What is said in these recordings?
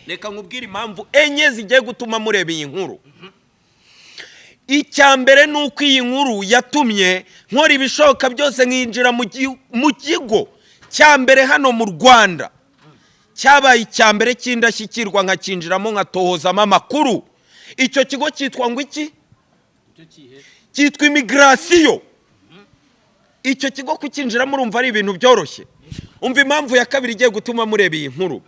Reka nkubwire impamvu enye zigiye gutuma mureba iyi nkuru. Icya mbere ni uko iyi nkuru yatumye nkora ibishoboka byose nkinjira mu kigo cya mbere hano mu Rwanda cyabaye icya mbere cy'indashyikirwa, nkakinjiramo, nkatohozamo amakuru. Icyo kigo cyitwa ngo iki? Cyitwa immigration. Icyo kigo kukinjiramo urumva ari ibintu byoroshye? Umva impamvu ya kabiri igiye gutuma mureba iyi nkuru: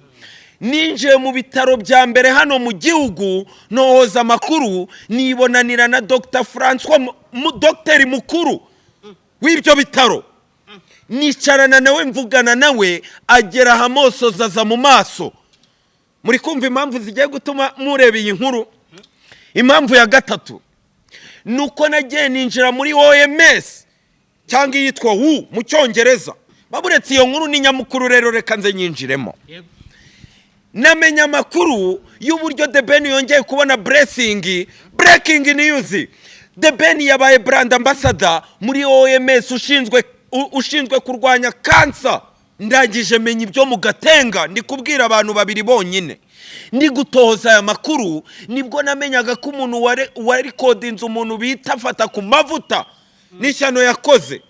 ninjiye mu bitaro bya mbere hano mu gihugu, ntohoza amakuru, nibonanira na Dr Francois, dogiteri mukuru w'ibyo bitaro. Nicarana nawe, mvugana nawe, agera ahamosoza aza mu maso. Muri kumva impamvu zigiye gutuma mureba iyi nkuru? Impamvu ya gatatu ni uko nagiye ninjira muri OMS, cyangwa iyitwa WHO mu Cyongereza. Baburetse, iyo nkuru ni nyamukuru rero, reka nze nyinjiremo. Namenya amakuru y'uburyo The Ben yongeye kubona blessing. Breaking news: The Ben yabaye brand ambassador muri OMS ushinzwe kurwanya kansa. Ndangije menya ibyo mu Gatenga. Ndi kubwira abantu babiri bonyine. Ndi gutohoza aya makuru, nibwo namenyaga ko umuntu warikodinze umuntu bita Fata ku Mavuta n'ishyano yakoze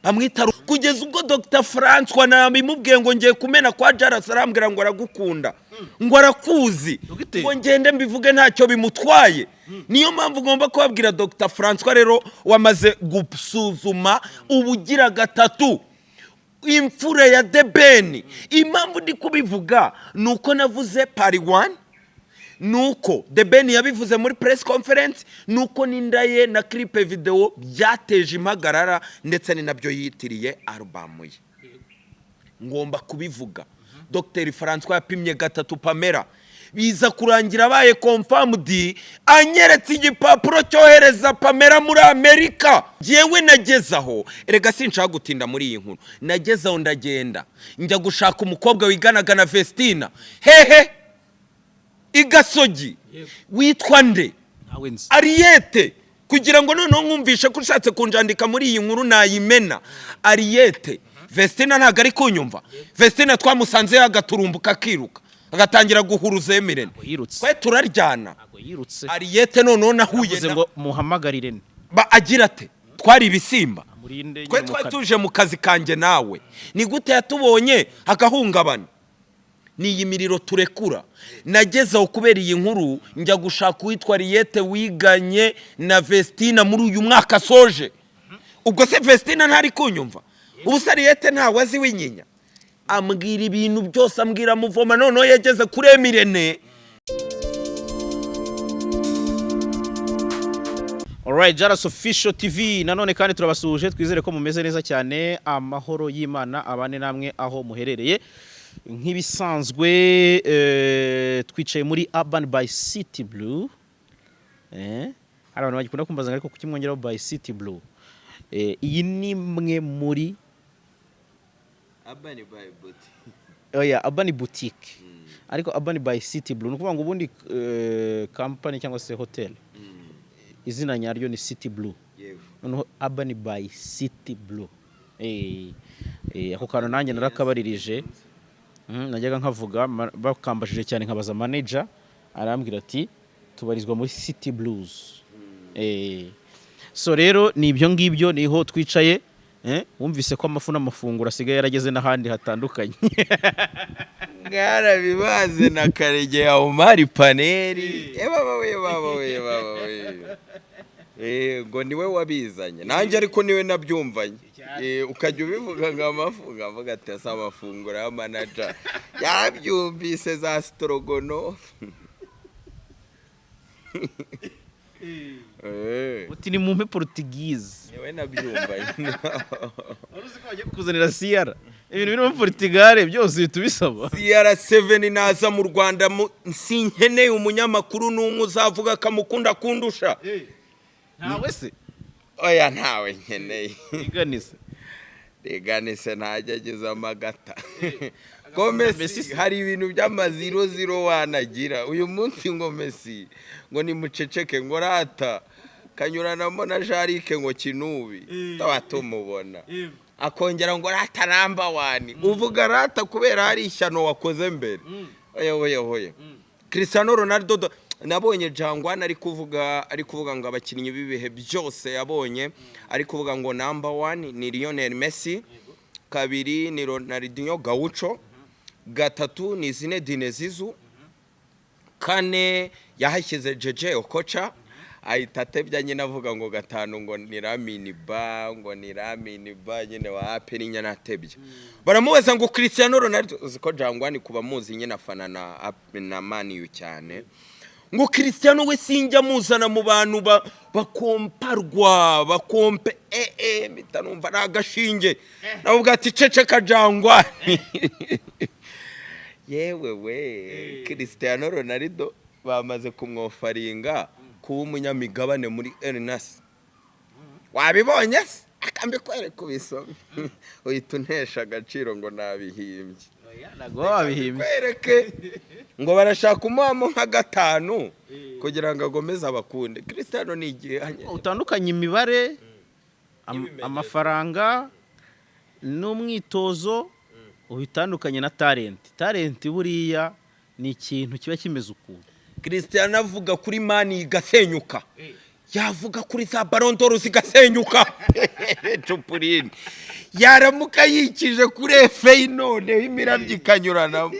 bamwita kugeza ubwo Dr Francois nabimubwiye ngo ngiye kumena kwa Jaras, arambwira ngo aragukunda, ngo arakuzi. Dogiteri. Ngo ngende mbivuge, ntacyo bimutwaye. Niyo mpamvu ugomba kubabwira. Dr Francois rero wamaze gusuzuma ubugira gatatu imfura ya The Ben. Impamvu ndi kubivuga ni uko navuze part one, ni uko The Ben yabivuze muri press conference, ni uko n'inda ye na clip video byateje impagarara, ndetse ni nabyo yitiriye album ye. Ngomba kubivuga. Dr Francois yapimye gatatu Pamela, biza kurangira abaye confirmed, anyeretse igipapuro cyohereza Pamela muri Amerika. Ngewe nageze aho, erega sinshaka gutinda muri iyi nkuru. Nageze aho ndagenda njya gushaka umukobwa wiganaga na Vestina hehe i Gasogi, witwa nde? Ntawe nzi. Ariyete. Kugira ngo noneho nkumvishe ko ushatse kunjandika muri iyi nkuru nayimena. Ariyete, Vestina ntabwo ari kunyumva. Vestina twamusanze yagaturumbuka, akiruka, agatangira guhuruza Emirene. Ntabwo yirutse. Twe turaryana. Ntabwo yirutse. Ariyete noneho nahuye Yavuze na ngo muhamagarire. Ba agira ate? Twari ibisimba. Murinde. Twe twari tuje mu kazi kanjye nawe. Ni gute yatubonye agahungabana? Ni iyi miriro turekura. Nageze aho kubera iyi nkuru, njya gushaka uwitwa Ariyete wiganye na Vestina muri uyu mwaka asoje. Ubwo se Vestina ntari kunyumva? Ubu se Ariyete ntawe azi w'inyinya? Ambwira ibintu byose, ambwira muvoma. Noneho yageze kuri Emirene. Alright, Jaras Official TV, nanone kandi turabasuhuje, twizere ko mumeze neza cyane. Amahoro y'Imana abane namwe aho muherereye. Nk'ibisanzwe, twicaye muri Urban by City Blue. Hari abantu bagikunda kumbaza ngo ariko kuki mwongeraho by City Blue? Iyi ni imwe muri oya, Urban Boutique, ariko Urban by City Blue ni ukuvuga ngo ubundi company cyangwa se hotel izina nyaryo ni City Blue, noneho Urban by City Blue. Ako kantu nanjye narakabaririje. Najyaga nkavuga bakambajije cyane, nkabaza manager, arambwira ati tubarizwa muri City Blues. So rero ni ibyo ngibyo, niho twicaye. Wumvise ko amafu n'amafunguro asigaye yarageze n'ahandi hatandukanye. Mwarabibaze na Karegeya Omari Paneri. Baba we, baba we, baba we. Ngo niwe wabizanye, nanjye ariko niwe nabyumvanye. Ukajya ubivuga ngo amafu, nkavuga ati asa amafunguro ya manager yabyumvise za sitorogono. Uti ni mumpe Portuguese. Niwe nabyumvanye. Wari uzi ko bagiye kukuzanira siyara, ibintu biri muri Portugal byose uhita ubisaba. CR7 naza mu Rwanda, sinkeneye umunyamakuru n'umwe uzavuga ko amukunda kundusha. Ntawe se? Oya, ntawe nkeneye. Iganise. Reganise ntajya agezamo agata ko Messi Messi se? Hari ibintu by'amaziro ziro wanagira uyu munsi ngo Messi ngo nimuceceke, ngo rata kanyuranamo na Jarike, ngo kinubi tuba tumubona, akongera ngo rata number one. Uvuga rata kubera hari ishyano wakoze mbere. Oya, oya, oya, Cristiano Ronaldo nabonye Jangwana ari kuvuga ngo abakinnyi b'ibihe byose yabonye, ari kuvuga ngo number one ni Lionel Messi, kabiri ni Ronaldinho Gaucho, gatatu ni Zinedine Zizou, kane yahashyize Jeje Okocha, ahita atebya nyine avuga ngo gatanu ngo ni Lamine Ba, ngo ni Lamine Ba nyine wa APR nyine atebya. Baramubaza ngo Cristiano Ronaldo, uzi ko Jangwani kuba muzi nyine afana na Man U cyane, ngo Cristiano we sinjya muzana mu bantu bakomparwa bakompe mpita numva ni agashinge, navuga ati ceceka Jangwani. Yewe we, Cristiano Ronaldo bamaze kumwofaringa kuba umunyamigabane muri Al Nassr, wabibonye se? Akambikwereka ubisome, uhita untesha agaciro ngo nabihimbye. Ntabwo wabihimbye. Kwereke ngo barashaka umuhamo nka gatanu kugira ngo agomeze abakunde. Cristiano ni igihe Utandukanye imibare, N'ibimenyetso. amafaranga n'umwitozo, ubitandukanye na talent. Talent buriya ni ikintu kiba kimeze ukuntu. Cristiano avuga kuri Man igasenyuka, yavuga kuri za Ballon d'Or zigasenyuka. Cupurine yaramuka yikije kuri FA, noneho imirabyo ikanyuranamo.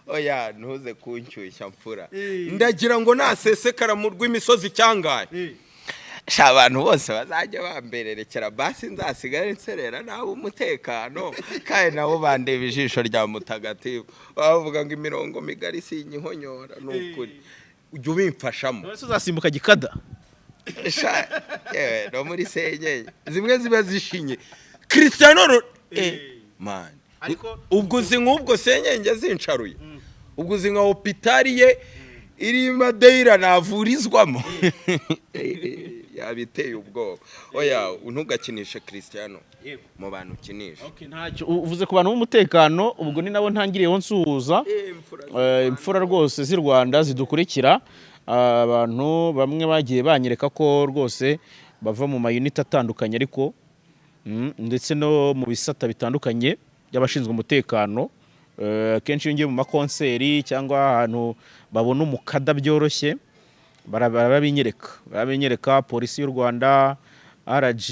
Oya, ntuze kunshyushya mfura, ndagira ngo nasesekara mu rw'imisozi cyangaye sha, abantu bose bazajya bambererekera, basi nzasigare nserera nawe umutekano, kandi nabo bandeba ijisho rya mutagatifu, bavuga ngo imirongo migari sinyihonyora. Ni ukuri ujya ubimfashamo. None se uzasimbuka gikada? Sha, yewe, no muri senyenge zimwe ziba zishinye Cristiano man. Ubwo uzi nk'ubwo senyenge zincaruye, ubwo uzi nka hopitali ye iri Madeira navurizwamo, yabiteye ubwoba. Oya, ntugakinishe Cristiano mu bantu ukinisha. Ntacyo uvuze ku bantu b'umutekano, ubwo ni nabo ntangiriyeho nsuhuza. Imfura. Imfura rwose z'i Rwanda zidukurikira. Abantu bamwe bagiye banyereka ko rwose bava mu mayuniti atandukanye, ariko ndetse no mu bisata bitandukanye by'abashinzwe umutekano. Akenshi iyo ngiye mu makonseri cyangwa ahantu babona umukada byoroshye, barabinyereka polisi y'u Rwanda, RG,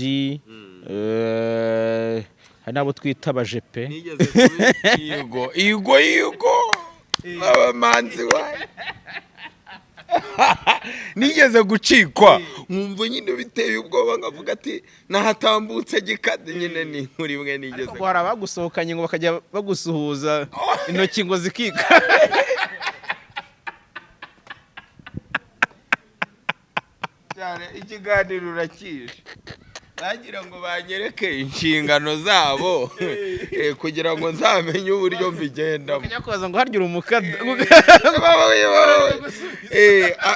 hari n'abo twita abajepe. Nigeze kubi yego, yego, yego, abamanzi wawe, nigeze gucikwa nkumva nyine biteye ubwoba, nkavuga ati nahatambutse gikade nyine, ni inkuru imwe nigeze. Ngo hari abagusohokanye ngo bakajya bagusuhuza intoki ngo zikika. Cyane ikiganiro urakishe, bagira ngo banyereke inshingano zabo kugira ngo nzamenye uburyo mbigendamo. Bakajya kubaza ngo harya uri umukada?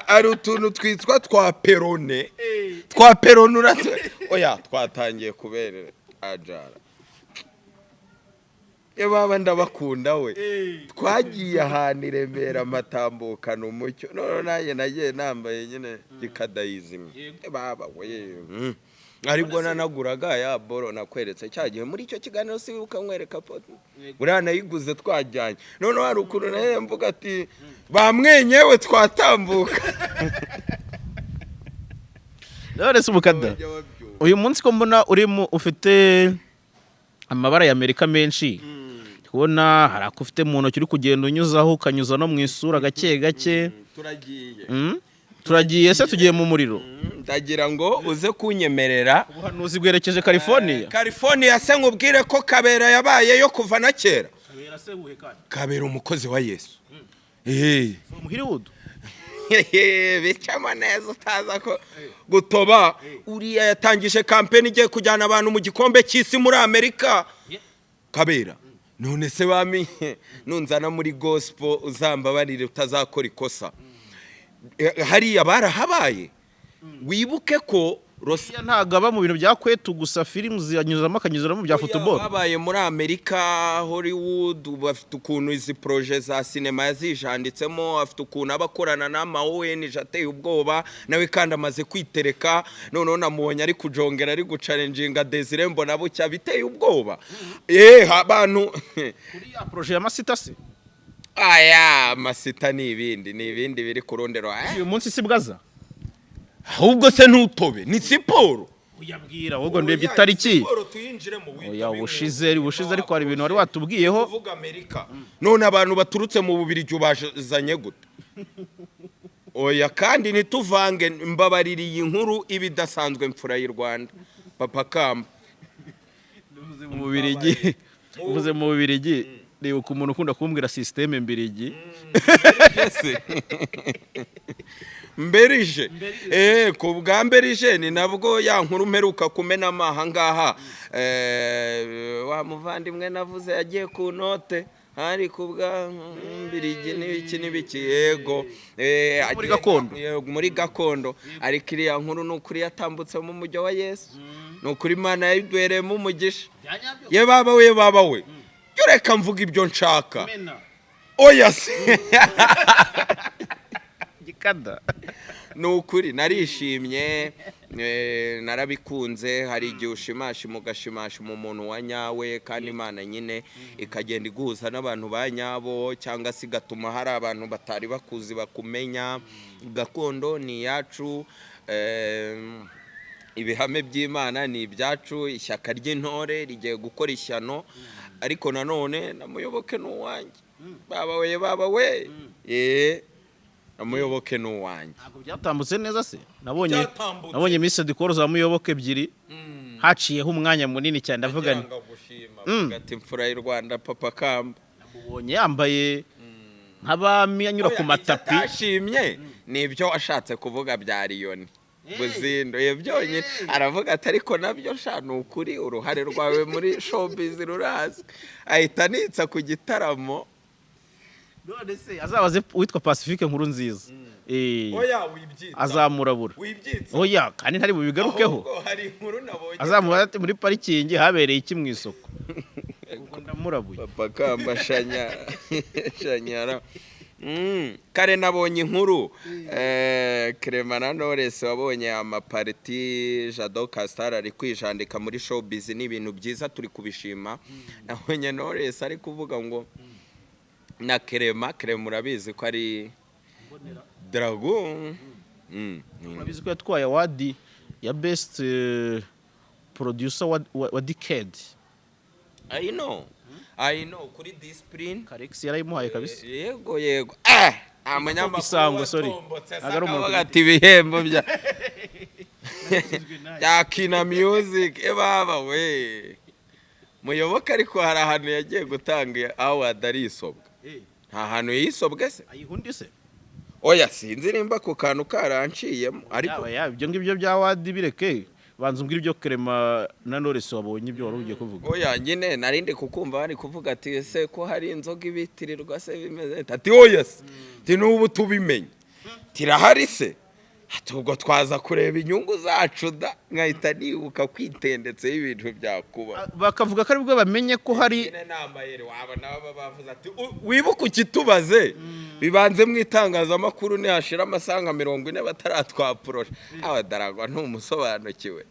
Ari utuntu twitwa twa perone, twa perone uratse. Oya, twatangiye kuberera ajara. Baba ndabakunda we. Twagiye ahantu i Remera amatambukana umucyo, none nanjye nagiye nambaye nyine gikadayizimye. Baba we, aribwo nanaguraga ya boro nakweretse cya gihe muri icyo kiganiro, si ukamwereka poto buriya nayiguze twajyanye. Noneho hari ukuntu nayo mvuga ati bamwenyewe twatambuka. None se umukada, Bajya babyumva. uyu munsi ko mbona urimo ufite amabara ya Amerika menshi, kubona hari ako ufite mu ntoki uri kugenda unyuzaho, ukanyuza no mu isura gake gake. Turagiye. Turagiye se? Tugiye mu muriro? Ndagira ngo uze kunyemerera. Ubuhanuzi bwerekeje California. California se nkubwire ko Kabera yabayeyo kuva na kera. Kabera se wuhe kandi? Kabera umukozi wa Yesu. From Hollywood. Bicamo neza utaza ko gutoba. Uriya yatangije kampeni igiye kujyana abantu mu gikombe cy'isi muri Amerika, Kabera. None se bami nunzana muri gospel uzambabarire utazakora ikosa. Hariya barahabaye, wibuke ko Los Buriya ntabwo aba mu bintu bya kwetu gusa, filime ziyanyuzamo akanyuzamo bya football. Babaye muri Amerika, Hollywood, bafite ukuntu izi projet za sinema yazijanditsemo, afite ukuntu aba akorana n'ama ONG ateye ubwoba nawe, kandi amaze kwitereka. Noneho namubonye ari kujongera, ari guchallenginga Desire mbona bucya, biteye ubwoba abantu. Kuri ya projet ya Masita se? Aya masita ni ibindi, ni ibindi biri ku rundi ruhande. Uyu munsi si bwaza. Ahubwo se ntutobe, ni siporo. Uyabwira ahubwo ndebye itariki. Siporo tuyinjiremo. Oya, ubushize ariko hari ibintu wari watubwiyeho. Kuvuga Amerika, none abantu baturutse mu Bubirigi ubazanye gute? Oya, kandi ntituvange. Mbabaririye, inkuru iba idasanzwe, mfura y'u Rwanda, Papa Kamba. Uvuze mu Bubirigi, uvuze mu Bubirigi, ndibuka umuntu ukunda kumbwira système mbirigi. Ese mberije, ku bwa mberije ni nabwo ya nkuru mperuka kumena amaha ngaha. Wa muvandimwe navuze yagiye ku note hari ku bwa mbirigi n'ibiki n'ibiki, yego. Muri gakondo. Yego, muri gakondo. Ariko iriya nkuru ni ukuri yatambutse mu mujyo wa Yesu, ni ukuri Imana yayiduhereyemo umugisha. Ye baba we, baba we, jya ureka mvuga ibyo nshaka. Oya se. Gikada. Ni ukuri narishimye, narabikunze. Hari igihe ushimashima, ugashimashima umuntu wa nyawe, kandi Imana nyine ikagenda iguhuza n'abantu ba nyabo, cyangwa se igatuma hari abantu batari bakuzi bakumenya. Gakondo ni iyacu, ibihame by'Imana ni ibyacu, ishyaka ry'intore rigiye gukora ishyano. Ariko nanone na Muyoboke ni uwanjye. Baba we, baba we, na Muyoboke ni uwanjye. Ntabwo byatambutse neza se? Nabonye Byatambutse. Nabonye missed call za Muyoboke ebyiri haciyeho umwanya munini cyane, ndavuga nti Yanga gushima, avuga ati: "Imfura y'u Rwanda, Papa Kamba." Namubonye yambaye nk'abami, anyura ku matapi. Atashimye ni ibyo washatse kuvuga bya Liyoni Buzindo, iyo byonyine. Aravuga ati: "Ariko nabyo sha, ni ukuri uruhare rwawe muri showbiz rurazwi." Ahita anitsa ku gitaramo. None se azabaze uwitwa Pacifique Nkuru Nziza. Oya, wibyitsa. Azamurabura. Wibyitsa. Oya, kandi ntari bubigarukeho. Ahubwo hari inkuru nabonye. Azamura ati: "Muri parikingi habereye iki mu isoko?" Ubwo ndamurabuye. Papa Kamba shanya shanyara. Kare nabonye inkuru, Clement na Knowless wabonye amapariti, Jado Castar ari kwijandika muri showbiz, ni ibintu byiza, turi kubishima. Nabonye Knowless ari kuvuga ngo na Clement, Clement urabizi ko ari Dragon. Urabizi ko yatwaye award ya best producer wa decade. I know, I know, kuri Discipline. Karex yarayimuhaye kabisa. Yego, umunyamakuru Isango, sorry. watombotse. Ntabwo ari umuntu Akavuga ati ibihembo bya Kina Music, baba we, Muyoboke. Ariko hari ahantu yagiye gutanga award arisobwa, nta hantu yisobwe se? Ayihundi se? Oya, sinzi nimba ako kantu karanciyemo, ariko Yaba yaba ibyo ngibyo bya award bireke, banza umbwire ibyo Clement na Knowless wabonye, ibyo wari ugiye kuvuga. Oya nyine, narindi kukumva bari kuvuga ati: "Ese ko hari inzoga ibitirirwa se bimeze bite?" Ati: "Oya se," ati: "N'ubu tubimenye tirahari se," ati: "Ubwo twaza kureba inyungu zacu da." Nkahita nibuka kwitendetseho ibintu byakuba. Bakavuga ko aribwo bamenye ko hari Nyine ni amayeri, wabona baba bavuze ati: "Wibuke ukitubaze bibanze mu itangazamakuru, nihashira amasaha nka 40 bataratwaporosha." Abadaragwa ntumusobanukiwe.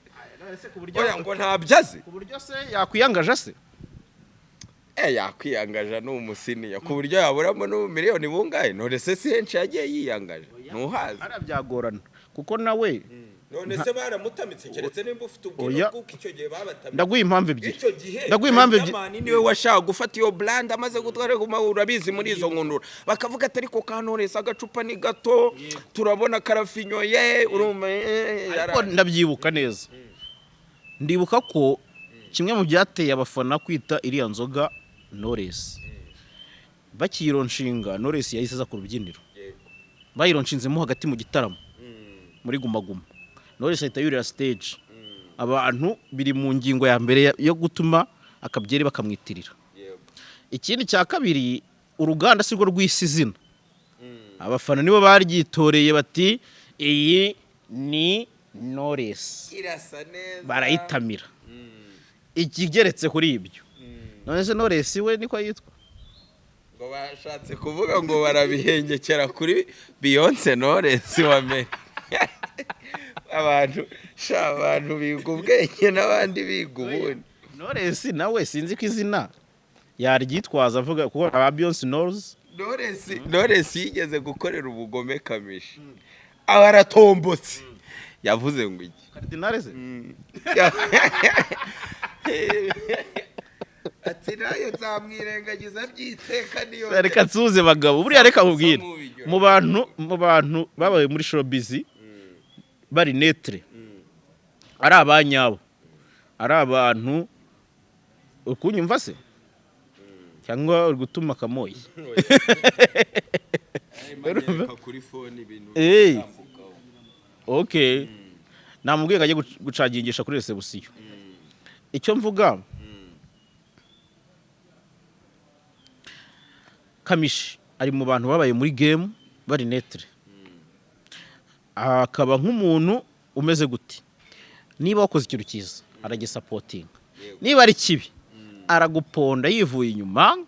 Oya, ngo ntabyo azi. Ku buryo se yakwiyangaje se? Yakwiyangaja, ni umusiniya ku buryo yaburamo n'ubumiliyoni bungahe. None se si henshi yagiye yiyangaje, ntuhazi? Hariya byagorana kuko nawe None se baramutamitse? Keretse nimba ufite ubwino Oya. bw'uko icyo gihe babatamitse. Ndaguha impamvu ebyiri. Icyo gihe Ndaguha impamvu ebyiri. Riderman niwe washaka gufata iyo brand, amaze gutwara guma, urabizi, muri izo nkundura bakavuga ati: "Ariko kantoresa agacupa ni gato, turabona karafinyoye," urumva. Ariko ndabyibuka neza, ndibuka ko kimwe mu byateye abafana kwita iriya nzoga Knowless, bakiyironshinga, Knowless yahise aza ku rubyiniro. Bayironshinzemo hagati mu gitaramo muri Guma Guma, Knowless ahita yurira stage. Abantu biri mu ngingo ya mbere yo gutuma akabyeri bakamwitirira. Ikindi cya kabiri, uruganda si rwo rw'isi izina, abafana nibo baryitoreye bati: "Iyi ni Knowless." Irasa neza. Barayitamira. Ikigeretse kuri ibyo, none se Knowless we niko yitwa? Ngo bashatse kuvuga ngo barabihengekera kuri Beyonce Knowless wa mbere. Abantu sha, abantu biga ubwenge n'abandi biga ubundi. Knowless nawe sinzi ko izina yaryitwaza avuga kuko aba Beyonce Knowles. Knowless yigeze gukorera ubugome Kamishi, aba aratombotse, yavuze ngo iki? Cardinal se? Ati nayo nzamwirengagiza by'iteka niyo. Reka nsuhuze bagabo. Buriya reka nkubwire, Nk'ubigira. mu bantu babaye muri showbiz bari neutre, ari abanyabo, ari abantu, uri kunyumva se cyangwa uri gutuma akamoyi? Manyereka kuri phone ibintu bitambukaho. Okay, namubwiye ngo ajye gucagingisha kuri reception. Icyo mvuga, Kamishi ari mu bantu babaye muri game bari neutre, akaba nk'umuntu umeze gute? Niba wakoze ikintu cyiza aragisupportinga, niba ari kibi araguponda yivuye inyuma,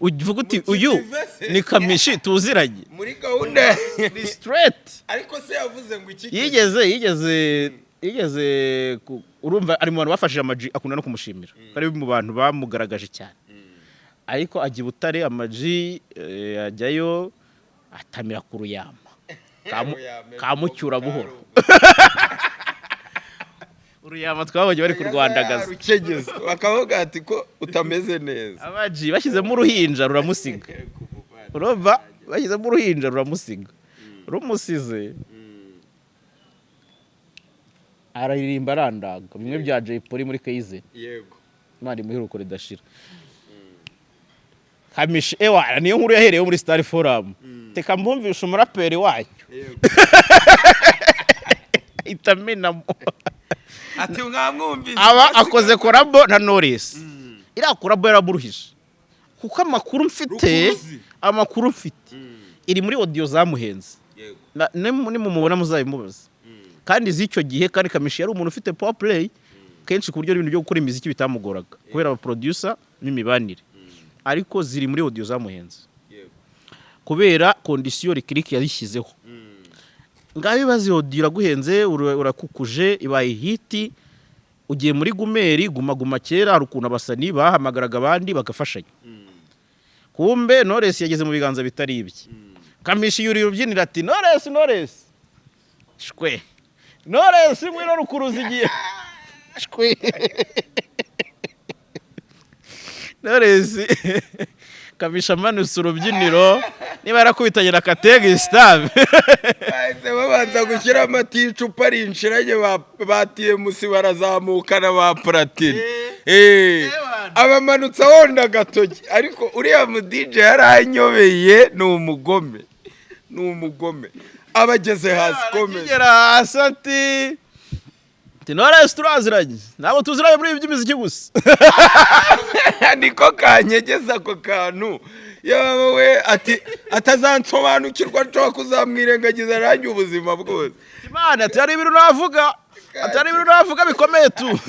uvuga uti Mu uyu kivi se. ni Kamishi tuziranye. Muri gahunda. Ni straight. Ariko se yavuze ngo iki? Yigeze urumva ari mu bantu bafashije Ama G, akunda no kumushimira ko ari mu bantu bamugaragaje cyane. Ariko ajya i Butare, Ama G ajyayo atamira ku ruyama kamucyura buhoro. Uruyama twabonye bari kurwandagaza. Rukegeza bakavuga ati ko utameze neza. Ama G bashyizemo uruhinja ruramusiga. Urumva, bashyizemo uruhinja ruramusiga, rumusize araririmba arandaga bimwe bya Jay Polly muri Keize. Imana imuhe ridashira Kamishi. Ewa, niyo nkuru yahereyeho muri Star Forum, teka mbumvishe umuraperi wayo. Itamenamo. Ati mwamwumvise. Aba akoze collabo na Knowless. Iriya collabo yaramuruhije kuko amakuru mfite, Rukuruzi. amakuru mfite, iri muri audio zamuhenze. Nimumubona muzabimubaza. Kandi z'icyo gihe kandi Kamishi yari umuntu ufite power play kenshi, ku buryo ibintu byo gukora imiziki bitamugoraga kubera aba producer n'imibanire, ariko ziri muri audio zamuhenze kubera condition Lick yayishyizeho. Ngaho ibibazo, audio iraguhenze, urakukuje, ibaye hit, ugiye muri gumeri guma guma. Kera hari ukuntu abasani bahamagaraga abandi bagafashanya. Kumbe Knowless yageze mu biganza bitari ibye. Kamishi yuriye urubyiniro ati: "Knowless, Knowless, shwe, Knowless, ngwino rukuruzi igiye, shwe Knowless." Kamishi amanutse urubyiniro, niba yarakubitanye na Katege Gustave. Bahise babanza gushyira amata y'icupa rinshiranye ba TMC, barazamukana ba Platini. Abamanutse ahonda agatoki, ariko uriya mu DJ yaranyobeye, ni umugome, ni umugome. Abageze hasi komeza. Akigera hasi ati: "Knowless turaziranye, ntabwo tuziranye muri ibi by'imiziki gusa." Niko kanyegeza ako kantu. Yaba we ati atazansobanukirwa, nshobora kuzamwirengagiza arange ubuzima bwose. Imana ati hari ibintu navuga, ati hari ibintu navuga bikomeye tu.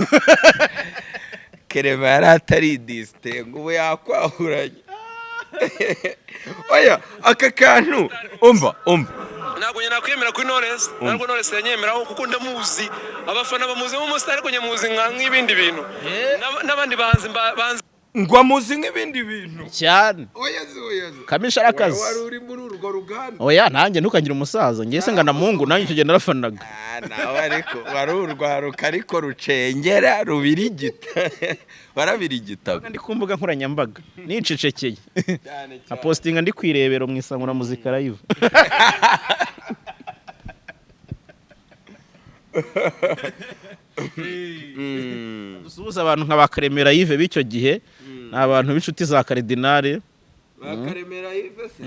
Kerema yari atari disite ngo ubu yakwahuranye. Oya, aka kantu, umva, umva. Ntabwo njye nakwemera kuri Knowless, ntabwo Knowless yanyemeraho kuko ndamuzi, abafana bamuzi nk'umusitari, ariko njye muzi nk'ibindi bintu. N'abandi bahanzi banzi. Ngo amuzi nk'ibindi bintu. Cyane. Oya zi, oya zi. Kamishi arakaze. Wari uri muri urwo ruganda. Oya, nanjye ntukangire umusaza, ngiye se ngana mungu, nanjye icyo gihe narafanaga. Ah, nawe ariko wari urwaruka, ariko rucengera rubirigita, warabirigitaga. Ndi ku mbuga nkoranyambaga nicecekeye. Cyane. Nkapostinga ndi kwirebera mu Isangura Muzika Live. Dusuhuza abantu nka ba Karemera Yves b'icyo gihe, ni abantu b'inshuti za Karidinari. Ba Karemera Yves se?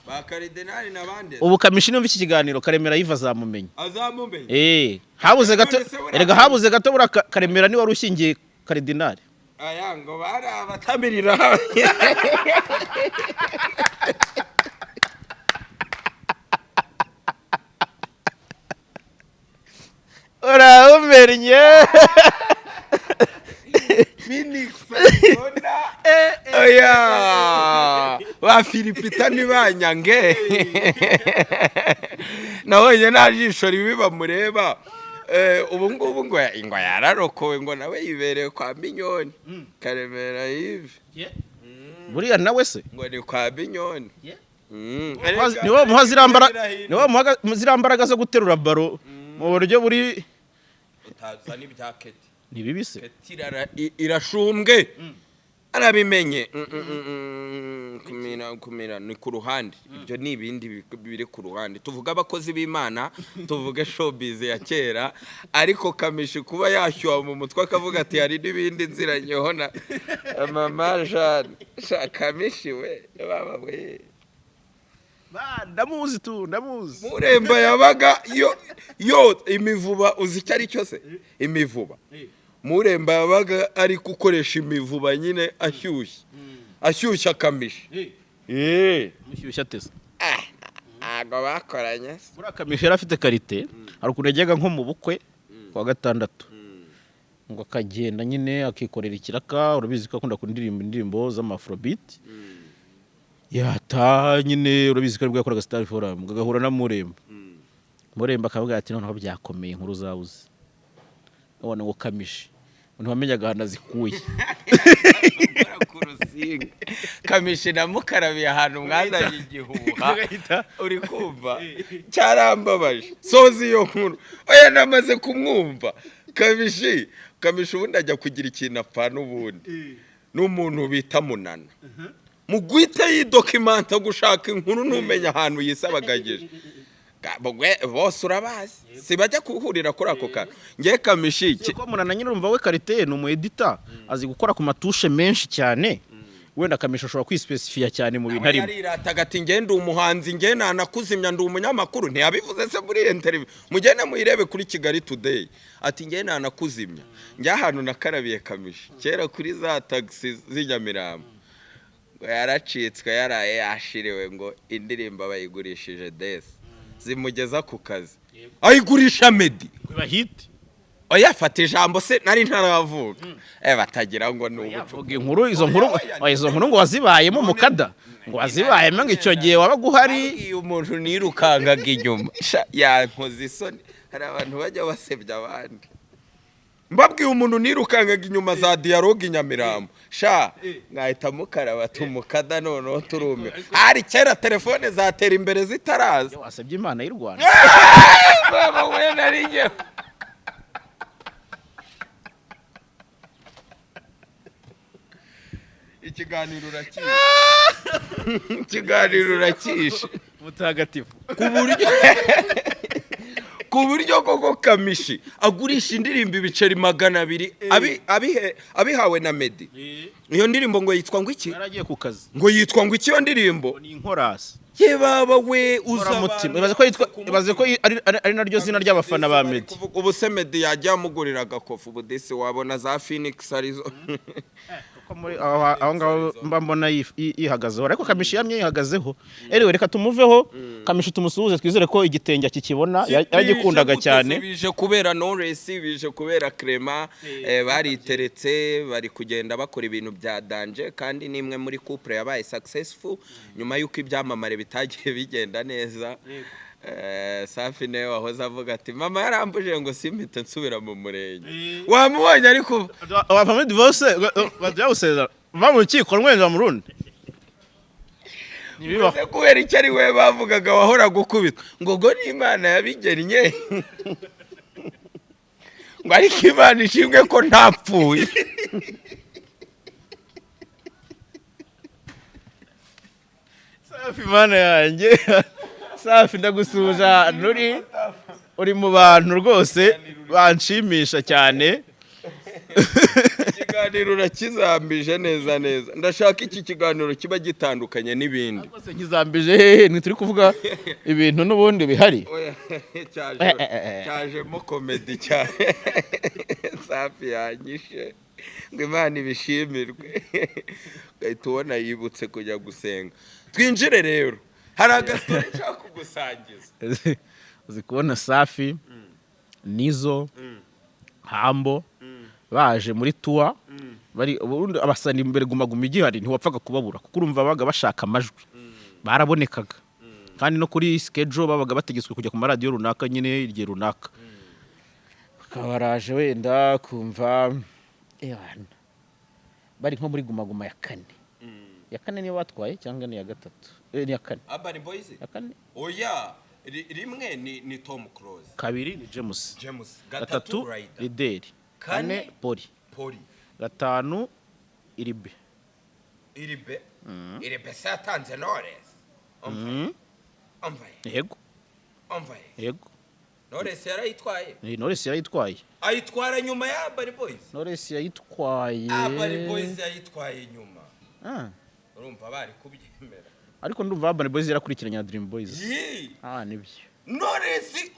Ba Karidinali n'abandi. Ubu Kamishi numva iki kiganiro, Karemera Yves azamumenya. Azamumenya. Habuze gato. None se buriya- Erega habuze gato, buriya Karemera niwe wari ushyingiye Karidinari. Aya ngo bari abatamirira. Urawumennye. Phoenix Arizona. Oya, ba Filipita ntibanyange, nabonye nta jisho ribi bamureba. Ubu ngubu ngo yararokowe, ngo nawe yibereye kwa Minyoni, Karemera Yves. Buriya nawe se Ngo ni kwa Binyoni. Niwe muha ziriya mbaraga zo guterura baro mu buryo buri Utazana ibya Keti. Ni bibi se? Keti irashumbwe, arabimenye. Kumira kumira ni ku ruhande, ibyo ni ibindi biri ku ruhande. Tuvuge abakozi b'Imana, tuvuge showbiz ya kera, ariko Kamishi kuba yashyuha mu mutwe akavuga ati hari n'ibindi nziranyeho na mama Jeanne. Sha Kamishi we, baba we! Ndamuzi tu, ndamuzi. Muremba yabaga yo yo imivuba, uzi icyo ari cyo se? Imivuba, Muremba yabaga ari gukoresha imivuba nyine, ashyushye, ashyushya Kamishi. Mushyushya ateze. Ah, ntabwo bakoranye se. Buriya Kamishi yari afite qualité. Hari ukuntu yajyaga nko mu bukwe kuwa gatandatu, ngo akagenda nyine akikorera ikiraka. Urabizi ko akunda kuririmba indirimbo z'ama afrobeat. Yataha nyine, urabizi ko aribwo yakoraga Star Forum, agahura na Muremba. Muremba akavuga ati noneho byakomeye, inkuru zabuze. Ubona ngo Kamishi ntiwamenyaga ahantu azikuye. Gukora ku rusinga. Kamishi namukarabiye ahantu mwazanye igihuha, uri kumva cyarambabaje. Soza iyo nkuru. Oya, namaze kumwumva Kamishi. Kamishi ubundi ajya kugira ikintu apfana ubundi n'umuntu bita Munana mu guhita yidokimanta gushaka inkuru, ntumenya ahantu yisabagagije. Bose urabazi, si bajya kuhurira kuri ako kantu. Ngewe Kamishi Ko Munana nyine urumva we qualité ni umu editor, azi gukora ku ma touches menshi cyane. Wenda Kamishi ashobora kwispesifiya cyane mu bintu arimo. Yarirataga ati nge ndi umuhanzi, nge nanakuzimya, ndi umunyamakuru. Ntiyabivuze se muri iyo interview? Mugende muyirebe kuri Kigali Today. Ati nge nanakuzimya. Njye ahantu nakarabiye Kamishi kera kuri za tagisi z'i Nyamirambo, ngo yaracitswe, yaraye yashiriwe, ngo indirimbo bayigurishije desi zimugeza ku kazi, ayigurisha Meddy. Biba hit. Oya, fata ijambo se, nari ntaravuga. Batagira ngo ni ubucucu. Vuga inkuru, izo nkuru. Oya, izo nkuru ngo wazibayemo mukada, ngo wazibayemo, ngo icyo gihe wabaga uhari. Iyo umuntu nirukangaga inyuma. Sha, yankoze isoni. Hari abantu bajya basebya abandi. Mbabwiye umuntu nirukangaga inyuma za Dialogue i Nyamirambo, sha, mwahita mukaraba tumukada. Noneho turumiwe. Hari kera telefone zatera imbere zitaraza. Wasebye Imana y'u Rwanda. Baba we, nari njye. Ikiganiro urakishe, ikiganiro urakishe. Mutagatifu. Ku buryo koko Kamishi agurisha indirimbo ibiceri 200 abihawe na Meddy. Iyo ndirimbo ngo yitwa ngo iki? Yaragiye ku kazi. Ngo yitwa ngo iki iyo ndirimbo? Ni Inkorasi. Ye baba we, uza. Inkoramutima. Ibaze ko yitwa, ibaze ko ari naryo zina ry'abafana ba Meddy. Ubu se Meddy yajya amugurira agakofu? Ubu disi wabona za Phoenix arizo. Kuko muri aho ngaho mba mbona yihagazeho, ariko Kamishi yamye yihagazeho. Anyway, reka tumuveho Kamishi, tumusuhuze, twizere ko igitenge akikibona, yaragikundaga Bije gute se? cyane. Bije kubera Knowless, bije kubera Clement, bariteretse, bari kugenda bakora ibintu bya danger, kandi ni imwe muri couple yabaye successful nyuma y'uko ibyamamare bitagiye bigenda neza. Safi niwe wahoze avuga ati mama yarambujije ngo simpite nsubira mu murenge. Wamubonye ariko. Wava muri divorce bajya gusezera, va mu rukiko rwenza mu rundi, ntibibaho. Ese kubera icyo ari we bavugaga wahora gukubitwa, ngo ni Imana yabigennye, ngo ariko Imana ishimwe ko ntapfuye. Safi, Imana yanjye, Safi, ndagusuhuza ahantu uri mu bantu rwose banshimisha cyane. Ikiganiro urakizambije neza neza. Ndashaka iki kiganiro kiba gitandukanye n'ibindi. Rwose nkizambije hehe? Ntituri kuvuga ibintu n'ubundi bihari? Oya, cyajemo comedy cyane. Safi yanyishe, ngo Imana ibishimirwe, ugahita ubona yibutse kujya gusenga. Twinjire rero, hari aga story nshaka kugusangiza. Uzi kubona Safi, Nizo, Hambo baje muri tour, bari ubundi abasani imbere Guma Guma igihari, ntiwapfaga kubabura kuko urumva babaga bashaka amajwi, barabonekaga. Kandi no kuri schedule babaga bategetswe kujya ku maradiyo runaka nyine igihe runaka, bakaba baraje. Wenda kumva ewana bari nko muri Guma Guma ya kane. Iya kane niyo batwaye cyangwa ni iya gatatu? Ni iya kane. Urban Boys. Iya kane. Oya, rimwe ni Tom Close. Kabiri ni James. James. Gatatu Gatatu Rider. Rideri. Kane. Kane Poli. Poli. Gatanu Iribe. Iribe. Iribe se yatanze Knowless? Umva ye. Yego. Umva ye. Yego. Knowless yarayitwaye. Ni Knowless yarayitwaye. Ayitwara nyuma ya Urban Boys. Knowless yayitwaye. Urban Boys yayitwaye nyuma. Ah. Urumva bari kubyemera. Ariko ndumva Urban Boys yarakurikiranye na Dream Boys. Yee. Ah, nibyo. Knowless.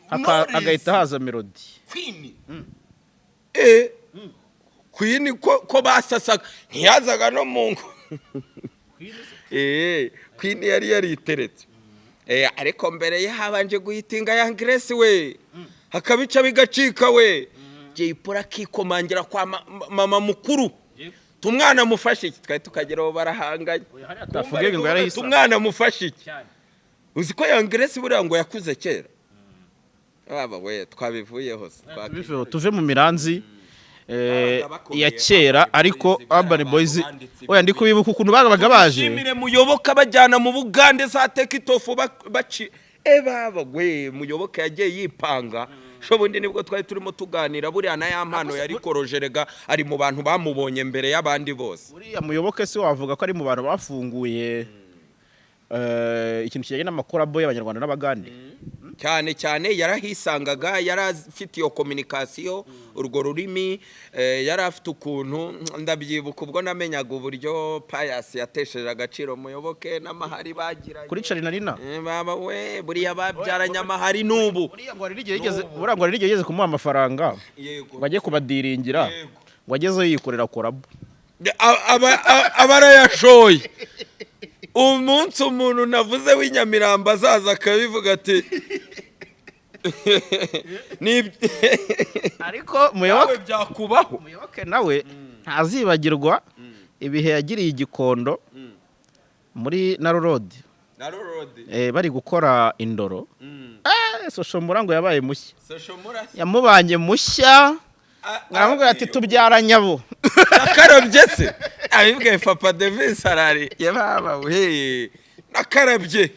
Agahita haza Melody. Queen. Queen ko basasaga ntiyazaga no mu ngo. Queen yari yariteretse. Ariko mbere ye habanje guhitinga ya Grace we. Hakabica bigacika we. Jay Polly akikomangira kwa mama mukuru. Tumwana mufashe iki, twari tukageraho barahanganye. Tafuge ngo yarahise. Tumwana mufashe iki. Uzi ko Young Grace buriya ngo yakuze kera. Baba we, twabivuyeho se. Tuve mu miranzi Babaga bakomeye, ya kera. Urban Ariko Boys, Urban abantu Boys banditse. Oya, ndi kubibuka ukuntu babaga baje. Shimire Muyoboka bajyana mu Bugande za tekitofu baci baba we, Muyoboke yagiye yipanga. Shobundi nibwo twari turimo tuganira, buriya na ya mpano yari korojerega ari mu bantu bamubonye mbere y'abandi bose. Uriya Muyoboke se wavuga ko ari mu bantu bafunguye ikintu kijyanye n'amacollabo y'Abanyarwanda n'Abagande? Cyane cyane yarahisangaga, yari afite iyo communication, urwo rurimi, yari afite ukuntu. Ndabyibuka ubwo namenyaga uburyo Pius yatesheje agaciro Muyoboke n'amahari bagiranye. Kuri Charly na Nina. Baba we, buriya babyaranye amahari n'ubu. Buriya ngo hari n'igihe yigeze, buriya ngo hari n'igihe yigeze kumuha amafaranga Yego. ngo ajye kubadiringira, ngo agezeyo yikorera collabo. Aba arayashoye. Umunsi umuntu navuze w'inyamirambo azaza akabivuga ati Ariko nawe Muyoboke byakubaho. Muyoboke nawe ntazibagirwa ibihe yagiriye Igikondo muri Narrow Road, bari gukora Indoro. Social Mula ngo yabaye mushya, yamubanye mushya, aramubwira ati: "Tubyaranye abo." Nakarabye se abibwiye Papa Davis arari yababa we, nakarabye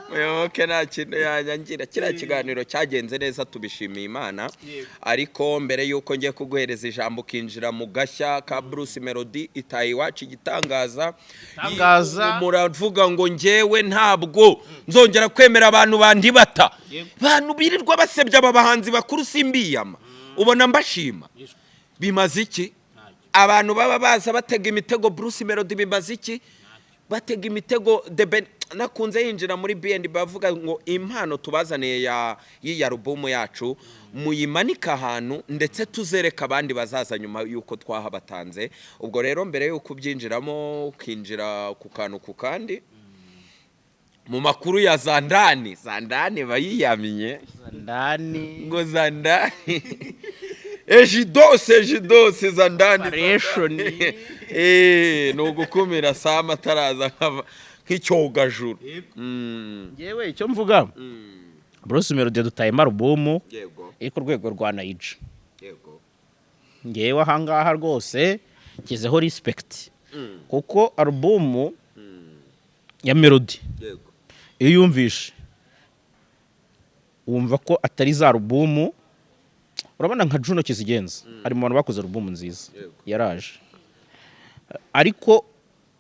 Muyoboke nta kintu yanyangira. Kiriya kiganiro cyagenze neza, tubishimiye Imana. Ariko mbere y'uko ngiye kuguhereza ijambo ukinjira mu gashya ka Bruce Melody itaye iwacu igitangaza. Igitangaza. Muravuga ngo njyewe ntabwo nzongera kwemera abantu bandibata, bantu birirwa basebya aba bahanzi bakuru. Simbiyama, ubona mbashima bimaze iki? Abantu baba baza batega imitego Bruce Melody bimaze iki? Batega imitego The Ben. Nakunze yinjira muri BND bavuga ngo impano tubazaniye ya y'iyi alubumu yacu muyimanike ahantu, ndetse tuzereka abandi bazaza nyuma y'uko twahabatanze. Ubwo rero mbere y'uko ubyinjiramo, ukinjira ku kantu ku kandi mu makuru ya zandani zandani bayiyamye. Ndani. Ngo zandani ejidose ejidose zandani. Operation. Ni ugukumira sama ataraza nk'icyogajuru. Ngewe icyo mvuga, Bruce Melody dutayemo alubumu iri ku rwego rwa Naija. Ngewe ahangaha rwose nshyizeho respect, kuko alubumu ya Melody iyo uyumvishe wumva ko atari za alubumu. Urabona nka Juno Kizigenza ari mu bantu bakoze alubumu nziza. Yaraje, ariko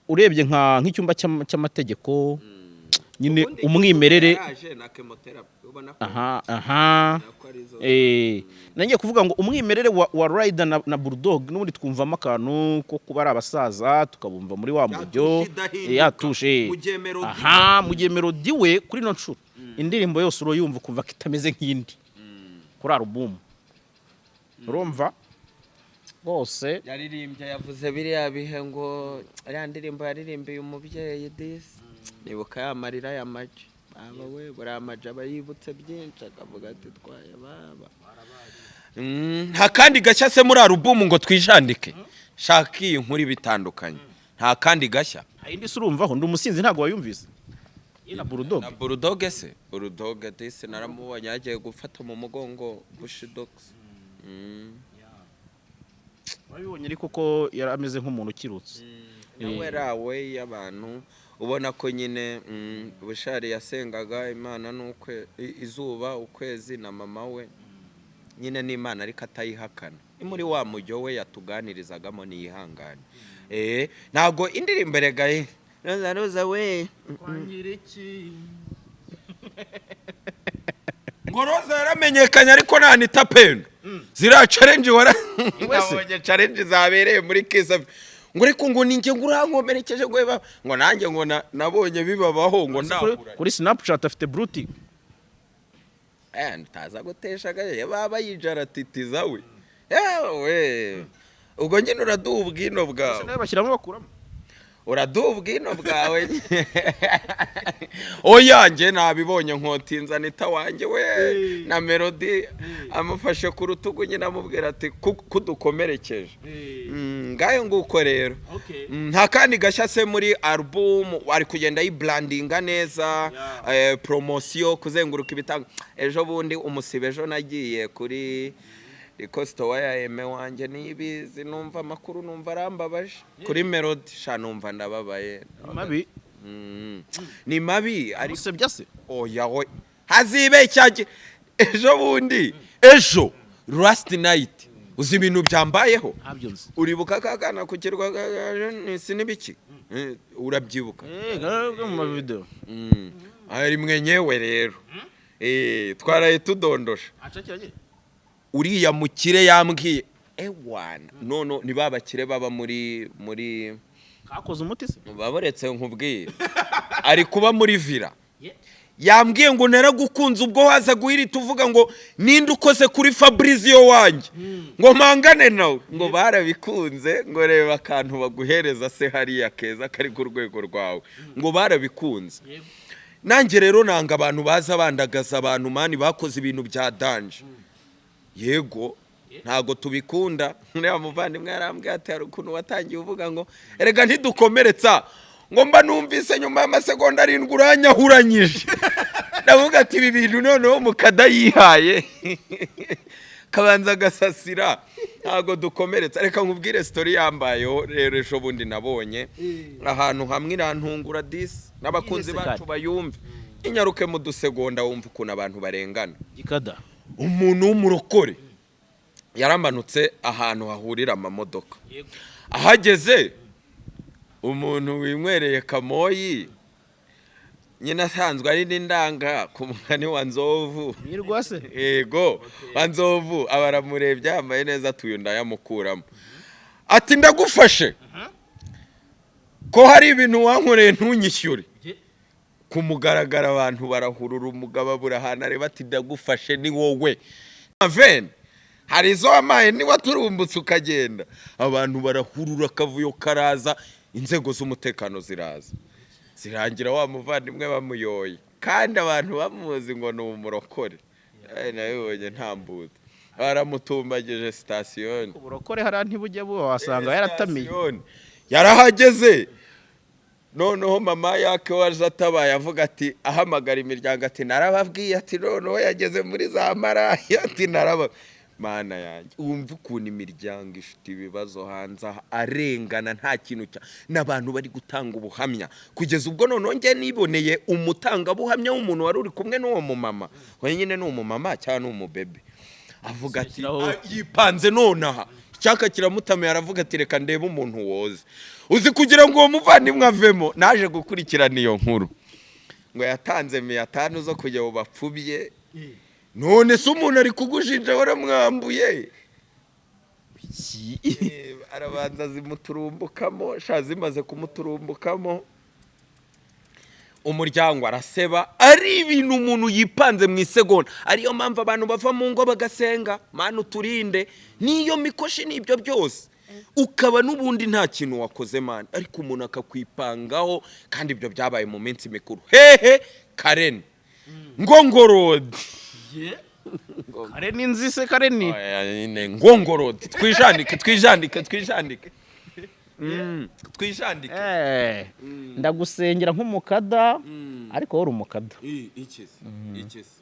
urebye nk'icyumba cy'amategeko nyine, Ubundi umwimerere. Yaraje na chemotherapy, ubona ko Aha. nako arizo. Nangiye kuvuga ngo umwimerere wa Rider na Bulldog n'ubundi twumvamo akantu ko kuba ari abasaza, tukabumva muri wa mujyo. Ya touche idahinduka. Ya touche. Mu gihe Melody Aha, mu gihe Melody we kuri ino nshuro indirimbo yose urayumva ukumva ko itameze nk'indi kuri alubumu, urumva bose. Yaririmbye, yavuze biriya bihe ngo iriya ndirimbo yaririmbiye umubyeyi disi, nibuka ya marira ya maji. Baba we, buriya maji aba yibutse byinshi, akavuga ati twaye baba. Nta kandi gashya se muri alubumu ngo twijandike? Shaka iyi nkuru bitandukanye, nta kandi gashya. Nta yindi se urumvaho? Ndi umusinzi, ntabwo wayumvise? Ye na Bulldog. Na Bulldog se, Bulldog disi naramubonye yagiye gufata mu mugongo Bushidox. Wabibonye ariko ko yari ameze nk'umuntu ukirutse. Nawe rawe y'abantu ubona ko nyine Bushali yasengaga Imana n'ukwe izuba, ukwezi na mama we nyine n'Imana, ariko atayihakana. Ni muri wa mujyo we yatuganirizagamo, niyihangane. Ntabwo indirimbo erega ye Roza Roza we Kwangiriki. Ngo Roza yaramenyekanye, ariko nta Anita Pendo. Ziriya challenge wara Wese. Nabonye challenge zabereye muri Kiss, ngo ariko ngo ninjye ngo urankomerekeje, ngo ngo nanjye ngo nabonye bibabaho ngo ndahura. Kuri Snapchat afite blue tick. Ntaza gutesha agahe baba yicara atitiza we. Yewe, ubwo nyine uraduha ubwino bwawe. Nawe bashyiramo bakuramo. Uraduha ubwino bwawe. Oya, njye nabibonye, nkotinza Anita wanjye we na Melody amufashe ku rutugu nyine, amubwira ati kudukomerekeje. Ngayo nguko rero. Nta kandi gashya se muri album? Ari kugenda yibrandinga neza, promotion, kuzenguruka ibitanga. Ejo bundi umusibe, ejo nagiye kuri Rikosito wa ya eme wanjye nibizi, numva amakuru, numva arambabaje kuri Melody sha, numva ndababaye. Mabi. Ni mabi ariko. Usebya se? Oya we, hazibeshya. Ejo bundi, ejo last night, uzi ibintu byambayeho? Ntabyo nzi. Uribuka kakana ku kirwa si n'ibiki? Urabyibuka? Eh, mu mavideo. Ari mwenyewe rero. Twaraye tudondosha. Acakiranye. Uriya mukire yambwiye ewana nono ni ba bakire baba muri Kakoze umuti se? Baboretse nkubwiye, ari kuba muri villa. Yambwiye ngo naragukunze ubwo waza guhirita uvuga ngo ninde ukoze kuri Fabrizio wanjye ngo mpangane nawe, ngo barabikunze, ngo reba akantu baguhereza se hariya keza kari ku rwego rwawe, ngo barabikunze. Nanjye rero nanga abantu baza bandagaza abantu man bakoze ibintu bya danger. Yego, ntago tubikunda. Uriya muvandimwe yarambwiye ati hari ukuntu watangiye uvuga ngo erega ntidukomeretsa, ngo mba numvise nyuma y'amasegonda 7 uranyahuranyije. Ndavuga ati ibi bintu noneho mukada yihaye kabanza agasasira. Ntago dukomeretsa. Reka nkubwire story yambayeho rero. Ejo bundi nabonye ahantu hamwe irantungura disi, n'abakunzi Ihese bacu kandi. bayumve. Inyaruke mu dusegonda wumva ukuntu abantu barengana. Gikada. Umuntu w'umurokore yaramanutse ahantu hahurira amamodoka. Ahageze, umuntu winywereye kamoyi nyine asanzwe ari n'indanga ku mugani wa Nzovu. Nyirwa se? Yego, wa Nzovu. Aba aramurebye, yambaye neza, atuye ndayamukuramo, ati ndagufashe ko hari ibintu wankoreye ntunyishyure. Ku mugaragaro abantu barahurura, umugabo abura ahantu areba, ati ndagufashe ni wowe veni, hari izo wamaye niba turumbutse ukagenda. Abantu barahurura, akavuyo karaza, inzego z'umutekano ziraza, zirangira wa muvandimwe bamuyoye, kandi abantu bamuzi ngo ni umurokore. Nabibonye ntambutse baramutumbagije sitasiyo. Uburokore hariya ntibujya buba, wasanga yaratamiye. Sitasiyo. Yarahageze noneho mama yake waje atabaye, avuga ati, ahamagara imiryango, ati narababwiye, ati noneho yageze muri za maraya, ati naraba mana yanjye. Wumva ukuntu imiryango ifite ibibazo hanze aha, arengana nta kintu cya n'abantu bari gutanga ubuhamya. Kugeza ubwo noneho njye niboneye umutangabuhamya w'umuntu wari uri kumwe n'uwo mumama wenyine, ni umumama cyangwa ni umubebe, avuga ati Shyiraho- "Ah, yipanze nonaha icyaka kiramutamiye." Aravuga ati reka ndebe umuntu woze uzi kugira ngo uwo muvandimwe avemo. Naje gukurikirana iyo nkuru, ngo yatanze 500 zo kujya mu bapfubye. None se umuntu ari kugushinja waramwambuye? Arabanza zimuturumbukamo sha, zimaze kumuturumbukamo umuryango araseba. Ari ibintu umuntu yipanze mu isegonda. Ariyo mpamvu abantu bava mu ngo bagasenga, mana uturinde n'iyo mikoshi n'ibyo byose, ukaba n'ubundi nta kintu wakoze man, ariko umuntu akakwipangaho. Kandi ibyo byabaye mu minsi mikuru hehe? Kareni Ngongorodi. Kareni nzi se Kareni? Oya, nyine Ngongorodi. Twijandike, twijandike, twijandike. Twijandike. Ndagusengera nk'umukada, ariko wowe uri umukada. Ikizi ikizi.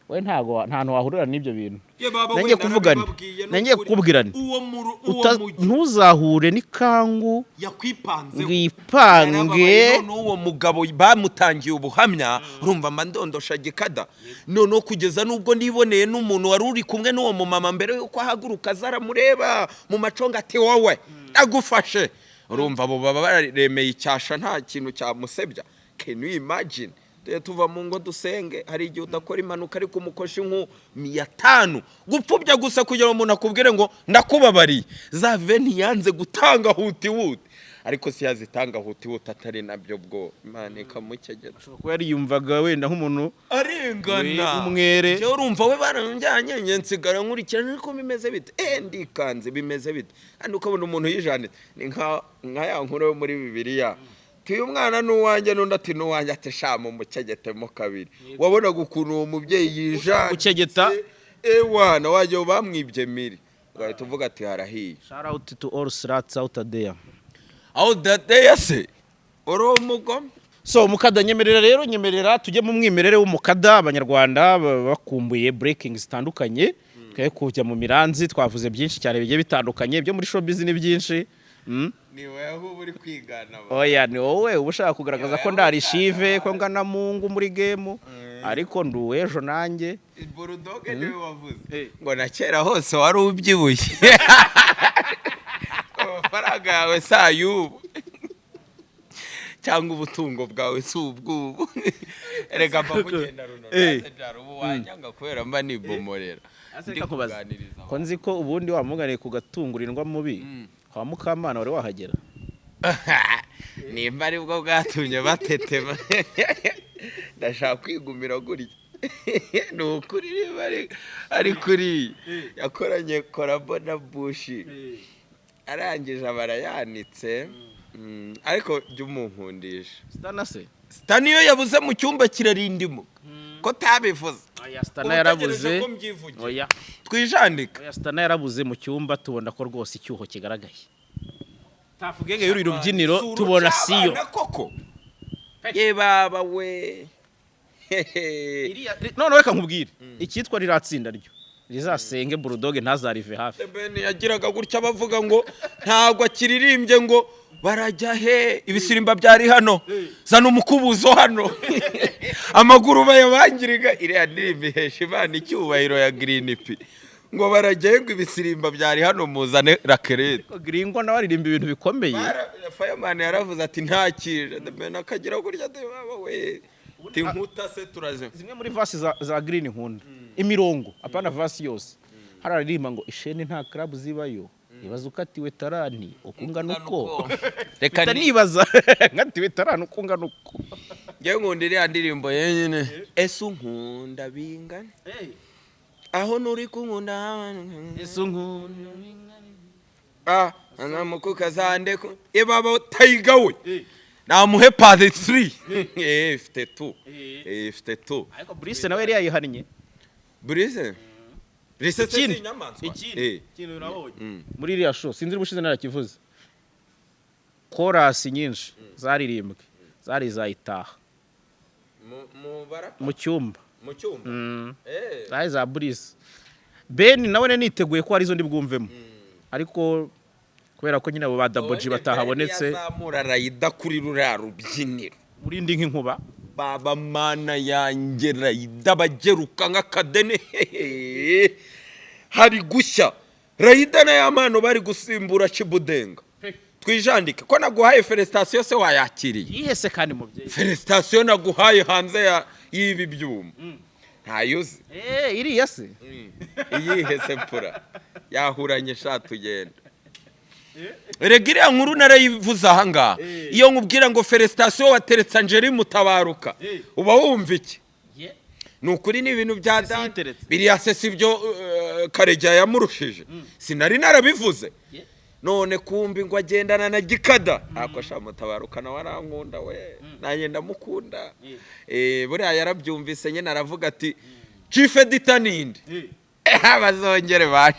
We ntago nta hantu wahurira n'ibyo bintu. Ye baba Nanjye we, kuvuga nti, narabibabwiye, ni nanjye ukuri. kukubwira nti, Uwo uwo mujyi ntuzahure n'ikangu yakwipanzeho. ngo ipange. Yarababaye, none uwo mugabo bamutangiye ubuhamya. Urumva mba ndondosha gikada, noneho kugeza n'ubwo niboneye n'umuntu wari uri kumwe n'uwo mumama mbere y'uko ahaguruka, aza aramureba mu maconga ati: "Wowe ndagufashe." Urumva abo baba baremeye icyasha, nta kintu cyamusebya. Can you imagine? Tujye tuva mu ngo dusenge. Hari igihe udakora impanuka, ariko umukoshi nku 500 gupfubya gusa kugira ngo umuntu akubwire ngo ndakubabariye. Za veni yanze gutanga huti huti, ariko si yazitanga huti huti atari nabyo bwo Imana ikamukegeta. Ashobora kuba yariyumvaga wenda nk'umuntu Arengana. Umwere. Njyewe urumva we baranjyanye, njye nsigara nkurikirana, ariko bimeze bite? Ndikanze, bimeze bite? Kandi ukabona umuntu yijanitse, ni nka ya nkuru yo muri Bibiliya. Uyu mwana ni uwanjye, n'undi ati ni uwanjye, ati sha mumukegetemo kabiri. Wabonaga ukuntu uwo mubyeyi yijanitse. Gukegeta. Ewana wajya bamwibye miri, ugahita uvuga ati harahiye. Shout out to all sluts out there. Aho dadeya se uri umugome. So umukada, nyemerera rero, nyemerera tujye mu mwimerere w'umukada. Abanyarwanda baba bakumbuye breaking zitandukanye, twe kujya mu miranzi. Twavuze byinshi cyane bigiye bitandukanye byo muri showbiz, ni byinshi. Ni wowe uba uri kwigana. Oya, ni wowe uba ushaka kugaragaza ko ndarishive, ko ngana mungu muri game, ariko ndi uw'ejo nanjye. Burudoge niwe wavuze ngo na kera hose wari ubyibushye, amafaranga yawe si ay'ubu cyangwa ubutungo bwawe si ubw'ubu. Erega mba mugenda runo byari ubu wanyanga kubera mba nibomorera ndi Reka nkubaze. kuganiriza. Ko nzi ko ubundi wamuganiye ku gatungurirwa mubi kwa Mukamana, wari wahagera? Nimba aribwo bwatumye batetema, ndashaka kwigumira gutya. Ni ukuri, niba ari kuri yakoranye collabo na Bushi, arangije aba arayanitse. Ariko jya umunkundisha. Sitana se? Sitani iyo yabuze mu cyumba kirarindimuka, ko tabivuze? Oya, Sitana yarabuze. Uba utegereje ko mbyivugira. Oya. Twijandika. Oya, Sitana yarabuze mu cyumba, tubona ko rwose icyuho kigaragaye. Tuff Gang y'uri rubyiniro Si tubona siyo. urucyabana koko, ye baba we. None reka nkubwire, icyitwa riratsinda ryo rizasenge Bulldog ntazarive hafi. Ben yagiraga gutya bavuga ngo ntabwo akiririmbye, ngo barajya he? Ibisirimba byari hano, zana umukubuzo hano, amaguru bayabangiriga. Iriya ndirimbo ihesha Imana icyubahiro ya Green P, ngo barajya he? Ngo ibisirimba byari hano, muzane rakerete. Gringo nawe aririmba ibintu bikomeye. Fireman yaravuze ati ntakije. The Ben akagira gutya ati baba we, ati nkuta se turaze. Zimwe muri verse za Green nkunda, imirongo, apana verse yose. Hari aririmba ngo isheni nta club zibayo, ibaza ukatiwe tarani uko ungana uko. Reka Mpita nibaza nkatiwe tarani uko ungana uko. Njyewe nkunda iriya ndirimbo yenyine: "Ese unkunda bingana aho nuri kunkunda?" Ese unkunda? Ah, namukuka zande ko ibaba Tiger we namuhe part 3, ifite 2, ifite 2. Ariko Brice nawe yari yayihannye. Brice, Brice se Ikindi. si inyamaswa? Ikindi ikintu nabonye muri iriya show, sinzi ubushize narakivuze, korasi nyinshi zaririmbwe zari izayitaha. Mu barapa? Mu cyumba. Mu cyumba. Zari za Brice. Ben nawe nari niteguye ko hari izo ndi bwumvemo, ariko kubera ko nyine abo ba Double G batahabonetse. Yazamura Rayida kuri ruriya rubyiniro. Urindi nk'inkuba. Baba mana yanjye, Rayida bageruka nk'akadene, hari gushya. Rayida na Yamano bari gusimbura Kibudenga. Twijandike ko naguhaye félicitation se, wayakiriye? Yihese kandi mubyeyi. Félicitation naguhaye hanze ya y'ibi byuma ntayuzi. Iriya se? Iyihe se mpura yahuranye? Sha tugenda. Erega iriya nkuru narayivuze ahangaha. Iyo nkubwira ngo félicitation wateretse Angeli Mutabaruka, uba wumva iki? Ni ukuri, ni ibintu bya data. Yiteretse. Biriya se si byo? Karegeya yamurushije, sinari narabivuze? None kumbi ngo agendana na Gikada. Ako sha Mutabaruka nawe arankunda we, nanjye ndamukunda. Buriya yarabyumvise nyine aravuga ati chief editor ninde bazongere baje.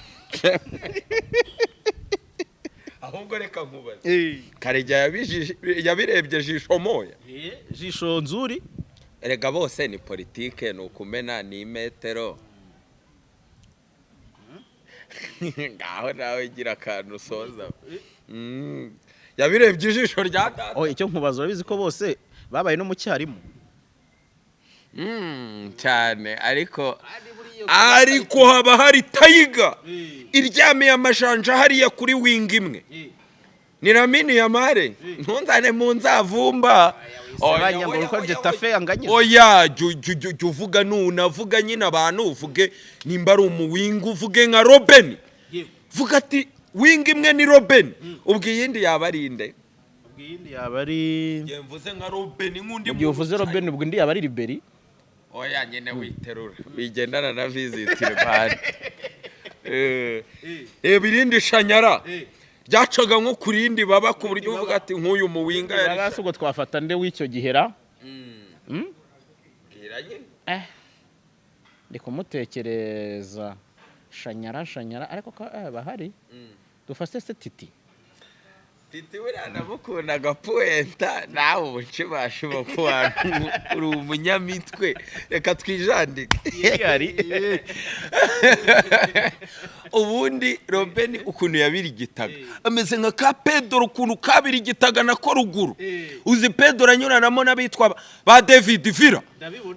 Ahubwo reka nkubaze, Karegeya yabirebye jisho moya? Jisho nzuri. Erega bose ni politike, ni ukumena, ni imetero. Ngaho nawe gira akantu usoza. Yabirebye ijisho rya data. Oh, icyo nkubaza, urabizi ko bose babaye no mu cyarimu? Cyane, ariko haba hari tiger iryamiye amajanja hariya kuri wing imwe, ni Lamine Yamal. Ntunzane mu nzavumba. Oya, ngo uko Getafe yanganye. Oya, jya uvuga, nunavuga nyine abantu uvuge nimba ari umuwinga, uvuge nka Robben, vuga ati wing imwe ni Robben, ubwo iyindi yaba ari inde? Iyindi yaba ari Njye mvuze nka Robben, nk'undi. Mu gihe uvuze Robben, ubwo indi yaba ari Ribery. Oya nyine, witerura bigendana na Visit Rwanda. Reba irindi shanyara ryacaga nko ku rindi baba, ku buryo uvuga ati nk'uyu muwinga yari Baba ubwo twafata nde w'icyo gihera? Bwira nyine. Ndi kumutekereza shanyara shanyara, ariko ko bahari, dufate se Titi. Titi buriya ndamukundaga puwenta, nawe ubu nshimashima ku bantu, uri umunyamitwe, reka twijandike. Ubundi Robben ukuntu yabirigitaga ameze nka ka Pedro, ukuntu kabirigitaga nako ruguru. Uzi Pedro anyuranamo n'abitwa ba David Villa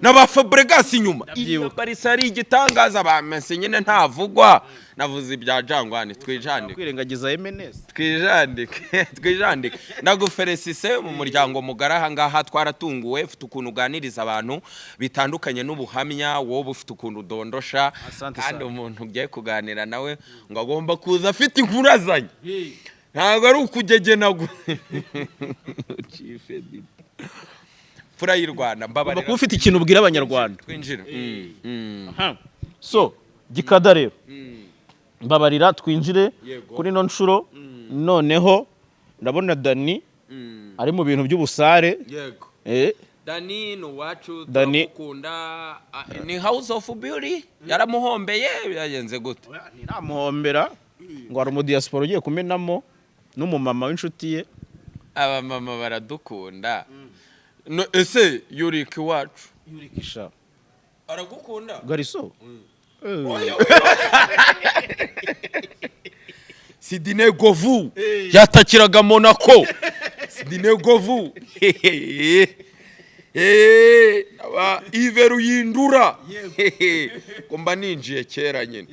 na ba Fabregas inyuma. Iyo Barca ari igitangaza, ba Messi nyine ntavugwa. Navuze ibya Jangwani, twijandike. Kwirengagiza MNS. Twijandike, twijandike. Ndagufelicise mu muryango mugari aha ngaha twaratunguwe. Ufite ukuntu uganiriza abantu bitandukanye n'ubuhamya, wowe ufite ukuntu udondosha. Asante kandi sana. Umuntu ugiye kuganira nawe ngo agomba kuza afite inkuru azanye, ntabwo ari ukugegena. Chief Editor. Mfura y'u Rwanda. Ugomba Mbabarira. kuba ufite ikintu ubwira Abanyarwanda. Twinjire. So Gikada rero, mbabarira twinjire. Yego. Kuri ino nshuro noneho ndabona Dani ari mu bintu by'ubusare. Yego. Dani ni uwacu. Dani. Turamukunda. Ah, ni House of Beauty yaramuhombeye, byagenze gute? Ntiramuhombera, ngo hari umudiyasipora ugiye kumenamo n'umumama w'inshuti ye. Abamama baradukunda. No, ese Yurika iwacu Yurikisha. aragukunda? Gariso. Oya, oya. Sidine Govu yatakiraga Monaco. Sidine Govu, aba Yves Ruyindura, ngo mba ninjiye kera nyine.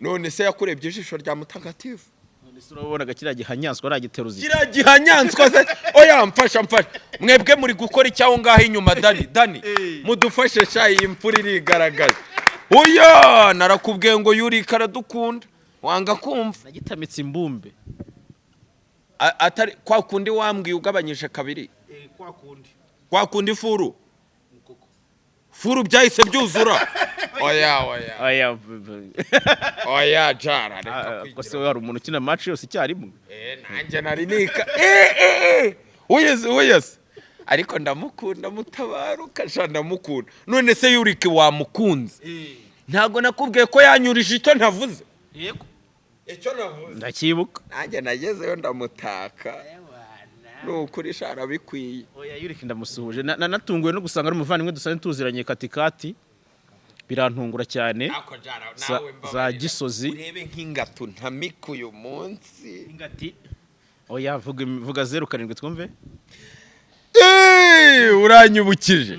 None se yakurebye ijisho rya mutagatifu? None se urabonaga kiriya gihanyanswa aragiteruza? Kiriya gihanyanswa se? Oya, mfasha, mfasha. Mwebwe muri gukora icyaho ngaho inyuma? Dani, Dani, mudufashe sha, iyi mfura irigaragaza. Oya, narakubwiye ngo Yurika aradukunda, wanga kumva. Nagitamitse imbumbe. Atari kwa kundi wambwiye ugabanyije kabiri? Kwa kundi. Kwa kundi full full byahise byuzura. Oya, oya. Oya. Oya jara, reka Ko se kwigira. hari umuntu ukina match yose icyarimwe? Nanjye nari nika uyeze uyeze, ariko ndamukunda, mutabaruka sha, ndamukunda. None se Yurike wamukunze? Ntabwo nakubwiye ko yanyurije icyo ntavuze? Yego. Icyo navuze. Ndacyibuka. Nanjye nagezeyo ndamutaka, ni ukuri sha, arabikwiye. Oya, Yurike ndamusuhuje. Natunguwe no gusanga ari umuvandimwe dusanzwe tuziranye katikati, birantungura cyane. Ako jara, nawe Za mbabarira. Gisozi. Urebe nk'ingatu ntamika uyu munsi. Ingati? Oya, vuga, vuga 07 twumve. Uranyibukije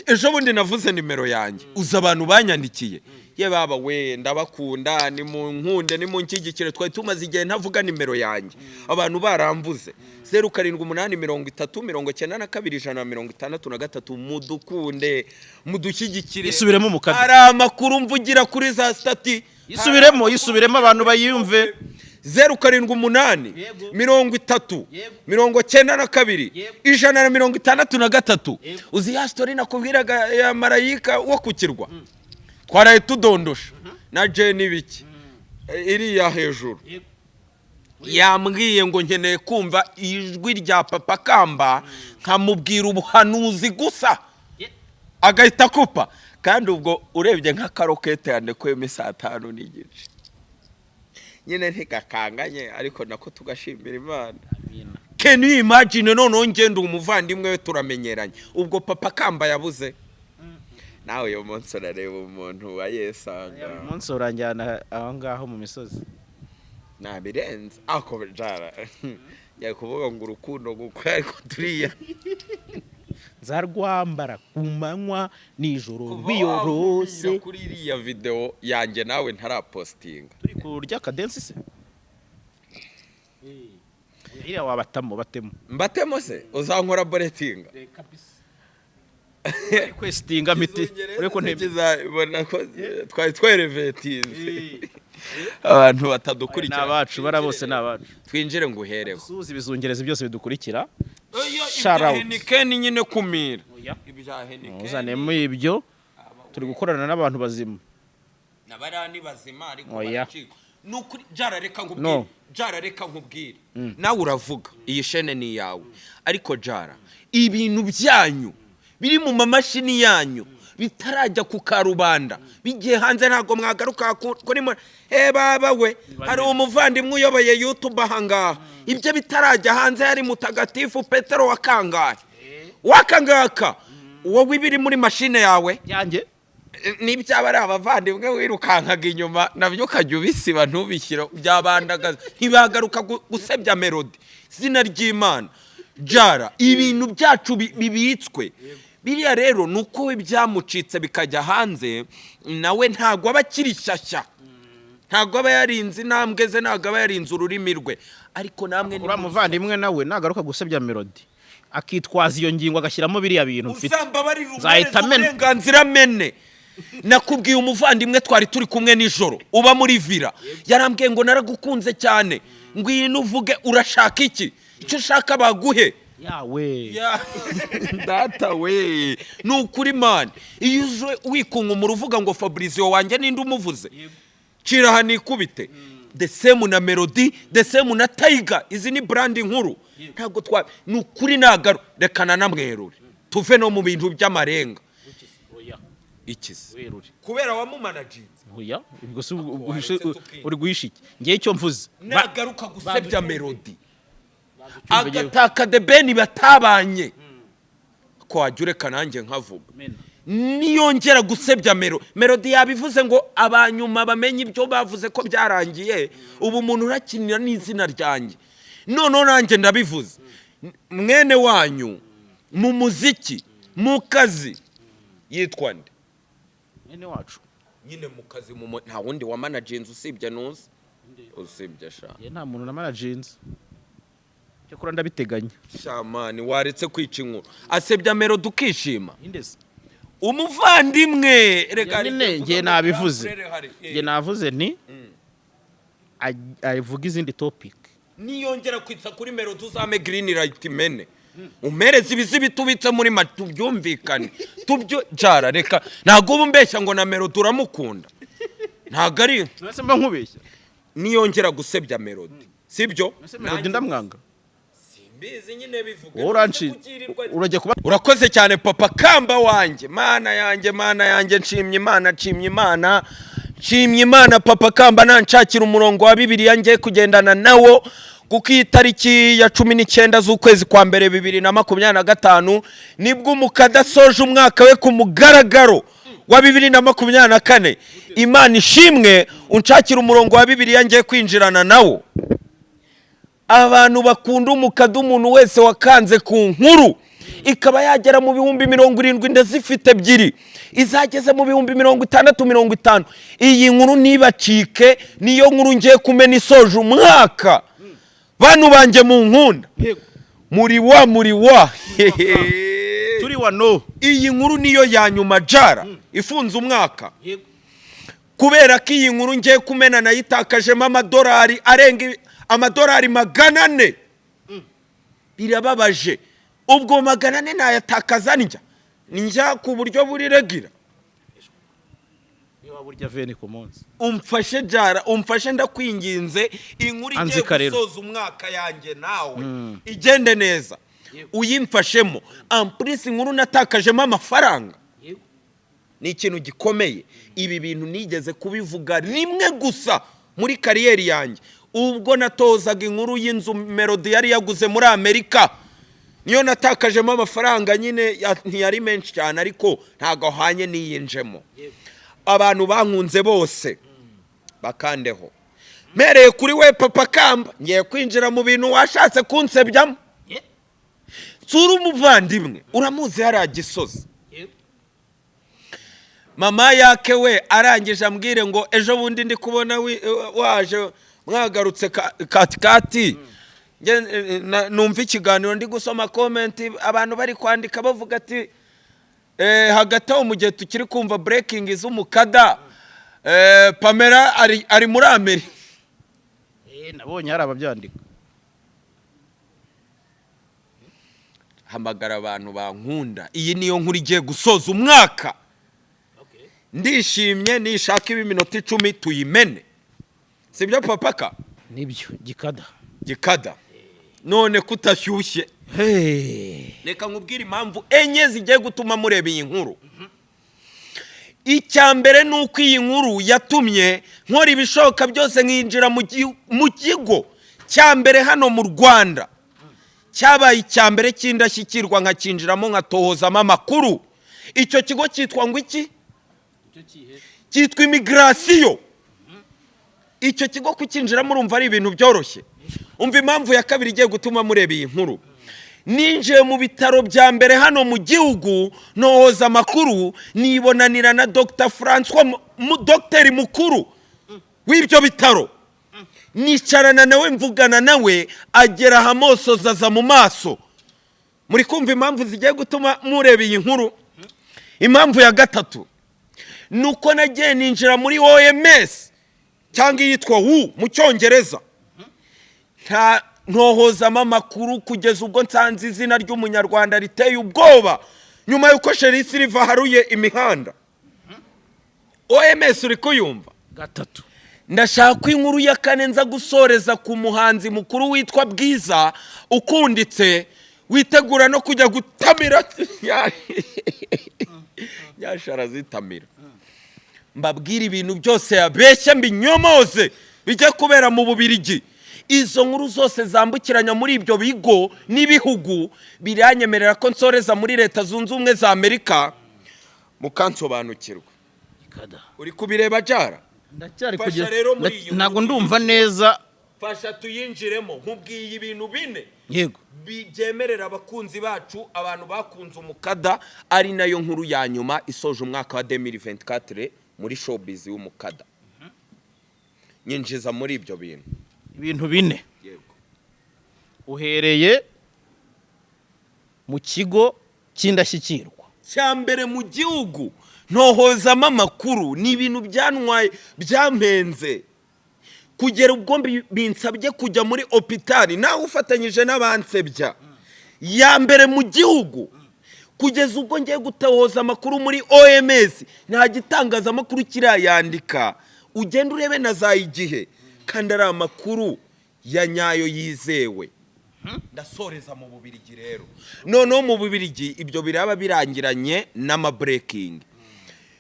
ejo bundi navuze nimero yanjye, uzi abantu banyandikiye? Ye baba we, ndabakunda, ni mu nkunde, ni mu nshyigikire. Twari tumaze igihe ntavuga nimero yanjye, abantu barambuze. 0783092163. Mudukunde, mudushyigikire. Isubiremo mu kazi. Hari amakuru mvugira kuri za status. Yisubiremo, yisubiremo, abantu bayumve. 078 30 92 163. Uzi ya story nakubwiraga ya marayika wo ku kirwa twaraye tudondosha na Jeni biki iriya hejuru? Yambwiye ngo nkeneye kumva ijwi rya Papa Kamba, nkamubwira ubuhanuzi gusa, agahita akupa. Kandi ubwo urebye nk'akarokete yandekuyemo saa 5:30 nyine ntigakanganye, ariko nako tugashimira Imana. Can you imagine? Noneho ngenda umuvandimwe we turamenyeranye, ubwo Papa Kamba yabuze. Nawe uyu munsi urareba umuntu wa yesanga. Uyu munsi uranjyana aho ngaho mu misozi. Nabirenze ako jara, njya kuvuga ngo urukundo gukora, ariko turiya Nzarwambara ku manywa nijoro Kuva rwiyorose. wambwira kuri iriya video yanjye nawe ntarapostinga. Turi kurya kadensi se? Iriya wabatamo, batemo. Mbatemo se uzankora boretinga? Requestinga miti ureko nteme. Kizabona ko twari twerevetinze abantu Ni batadukurikira. abacu bara bose, ni abacu. Twinjire nguhereho. Suhuza ibizungerezi byose bidukurikira. Shout Ibya out. Heineken nyine, kumira ibya Heineken. Uzanemo ibyo, turi gukorana n'abantu bazima. Nabariya ni bazima, ariko Oya. baracika ni ukuri. Jara, reka nkubwire. No. Jara, reka nkubwire, nawe uravuga, iyi shene ni iyawe, ariko jara, ibintu byanyu biri mu mamashini yanyu bitarajya ku karubanda, bigiye hanze, ntabwo mwagaruka kuri baba we. Hari umuvandimwe uyoboye YouTube ahangaha, ibyo bitarajya hanze, yari mutagatifu Petero wa kangahe wakangaka, wowe ibiri muri mashine yawe yanjye. N'ibyaba ari abavandimwe wirukankaga inyuma, nabyo ukajya ubisiba, ntubishyire, byabandagaza, ntibagaruka gusebya Melody, izina ry'Imana. Jara, ibintu byacu bibitswe biriya rero, ni uko we byamucitse bikajya hanze, nawe ntabwo aba akiri shyashya, ntabwo aba yarinze intambwe ze, ntabwo aba yarinze ururimi rwe, ariko namwe Uriya muvandimwe nawe nagaruka gusebya Melody, akitwaza iyo ngingo, agashyiramo biriya bintu mfite, Uzambabarira. nzahita Umuhereze mena. uburenganzira mene. Nakubwiye umuvandimwe twari turi kumwe nijoro uba muri villa, yarambwiye ngo naragukunze cyane, ngwino uvuge urashaka iki, icyo ushaka baguhe. Yawe. Data we, ni ukuri man, iyo uje wikunkumura uvuga ngo Fabrizio wanjye ninde umuvuze, cira aha nikubite. The same na Melody, the same na Tiger, izi ni brand nkuru, ntabwo twa ni ukuri nagaru. Reka nanamwerure, tuve no mu bintu by'amarenga. Oya. Ikize Werure. kubera wamumanaginze. Oya, ubwo se Waretse tukiga. uri guhisha iki? Ngewe icyo mvuze Nagaruka gusebya Melody, Cyumva. agataka The Ben batabanye, ko wajya ureka nanjye nkavuga. Mena. Niyongera gusebya Melody, yabivuze ngo abanyuma bamenye ibyo bavuze ko byarangiye. Ubu umuntu urakinira n'izina ryanjye, noneho nanjye ndabivuze, mwene wanyu mu muziki, mu kazi, yitwa nde? Mwene wacu? Nyine mu kazi, nta wundi wa managinze usibye nuzi, usibye sha. Njye nta muntu na managinze, cyakora ndabiteganya. Shamani, waretse kwica inkuru, asebya Melody ukishima. Indese? Umuvandimwe reka. Nyine njye nabivuze, njye navuze nti avuga izindi topic. Niyongera kwitsa kuri Melody, uzame green light mene, umpereze ibizibi tubitse muri ma, tubyumvikane tubyo. Jara, reka, ntabwo uba umbeshya ngo na Melody uramukunda, ntabwo ari None mba nkubeshya? Niyongera gusebya Melody, sibyo? Ese Melody ndamwanga? Simbizi nyine, bivuge. Wowe uranci urajya kuba. Urakoze cyane, papa kamba wanjye. Mana yanjye, Mana yanjye, nshimye Imana, nshimye Imana, nshimye Imana. Papa kamba nanshakira umurongo wa Bibiliya ngiye kugendana nawo, kuko iyi tariki ya 19 z'ukwezi kwa mbere 2025 nibwo umukada asoje umwaka we ku mugaragaro wa 2024. Imana ishimwe. Unshakira umurongo wa Bibiliya ngiye kwinjirana nawo. Abantu bakunda umukada, umuntu wese wakanze ku nkuru ikaba yagera mu 70,000, ndazifite ebyiri, izageze mu 60,000, 50,000, iyi nkuru ntibacike. Niyo nkuru ngiye kumena isoje umwaka. Bantu banjye mu nkunda, muri wa muri wa Turi wa no. Iyi nkuru niyo ya nyuma, jara, ifunze umwaka, kubera ko iyi nkuru ngiye kumena nayitakajemo amadolari arenga amadolari 400. Birababaje. Ubwo 400 nayatakaza njya ku buryo buri regular. Niba waba urya veni ku munsi. Umfashe jara, umfashe, ndakwinginze. Inkuru igiye Anzika rero. gusoza umwaka yanjye nawe igende neza, uyimfashemo. Ampurisi, inkuru natakajemo amafaranga ni ikintu gikomeye. Ibi bintu nigeze kubivuga rimwe gusa muri career yanjye, ubwo natozaga inkuru y'inzu Melody yari yaguze muri Amerika. Niyo natakajemo amafaranga nyine ntiyari menshi cyane, ariko ntabwo ahwanye n'iyinjemo. Abantu bankunze bose bakandeho. Mpereye kuri we Papa Kamba, ngiye kwinjira mu bintu washatse kunsebyamo. Tsura umuvandimwe, uramuzi hariya Gisozi, mama yake. We arangije ambwire ngo ejo bundi ndi kubona waje mwagarutse katikati. Numva ikiganiro, ndi gusoma comment, abantu bari kwandika bavuga ati hagati aho, mu gihe tukiri kumva breaking z'umukada, Pamela ari muri Amerika. Nabonye hari ababyandika. Hamagara abantu bankunda. Iyi niyo nkuru igiye gusoza umwaka. Ndishimye. Nishaka iba iminota 10 tuyimene, sibyo, Papaka? Nibyo, Gikada. Gikada, none kutashyushye? Hey. Reka nkubwire impamvu enye zigiye gutuma mureba iyi nkuru. Icya mbere ni uko iyi nkuru yatumye nkora ibishoboka byose nkinjira mu kigo cya mbere hano mu Rwanda cyabaye icya mbere cy'indashyikirwa, nkakinjiramo, nkatohozamo amakuru. Icyo kigo cyitwa ngo iki? Cyitwa immigration. Icyo kigo kukinjiramo urumva ari ibintu byoroshye? Umva impamvu ya kabiri igiye gutuma mureba iyi nkuru: ninjiye mu bitaro bya mbere hano mu gihugu, nohoza amakuru, nibonanira na Dr Francois, dogiteri mukuru w'ibyo bitaro. Nicarana nawe, mvugana nawe, agera ahamosoza aza mu maso. Muri kumva impamvu zigiye gutuma mureba iyi nkuru? Impamvu ya gatatu ni uko nagiye ninjira muri OMS, cyangwa iyitwa WHO mu Cyongereza, nta ntohozamo amakuru, kugeza ubwo nsanze izina ry'Umunyarwanda riteye ubwoba nyuma y'uko Sherrie Silver aharuye imihanda. OMS, uri kuyumva? Gatatu. Ndashaka ko inkuru ya kane nza gusoreza ku muhanzi mukuru witwa Bwiza, ukunditse, witegura no kujya gutamira nyashara zitamira. Mbabwire ibintu byose yabeshye, mbinyomoze, bijya kubera mu Bubirigi. Izo nkuru zose zambukiranya muri ibyo bigo n'ibihugu biranyemerera ko nsoreza muri Leta Zunze Ubumwe za Amerika, mukansobanukirwa. Gikada. Uri kubireba, Jara? Ndacyari Fasha kugira rero muri iyi ntabwo nkuru. Ndumva neza. Fasha tuyinjiremo. Nkubwiye ibintu bine byemerera abakunzi bacu, abantu bakunze umukada, ari nayo nkuru ya nyuma isoje umwaka wa 2024 muri showbiz w'umukada. Nyinjiza muri ibyo bintu. Ibintu bine. Yego. Uhereye mu kigo cy'indashyikirwa cya mbere mu gihugu, ntohozamo amakuru. Ni ibintu byantwaye, byampenze, kugera ubwo binsabye kujya muri hôpital, nawe ufatanyije n'abansebya ya mbere mu gihugu, kugeza ubwo ngiye gutohoza amakuru muri OMS. Nta gitangazamakuru kirayandika, ugenda urebe na za Igihe, kandi ari amakuru ya nyayo yizewe. Ndasoreza mu Bubirigi rero. Noneho mu Bubirigi ibyo biraba birangiranye n'ama breaking,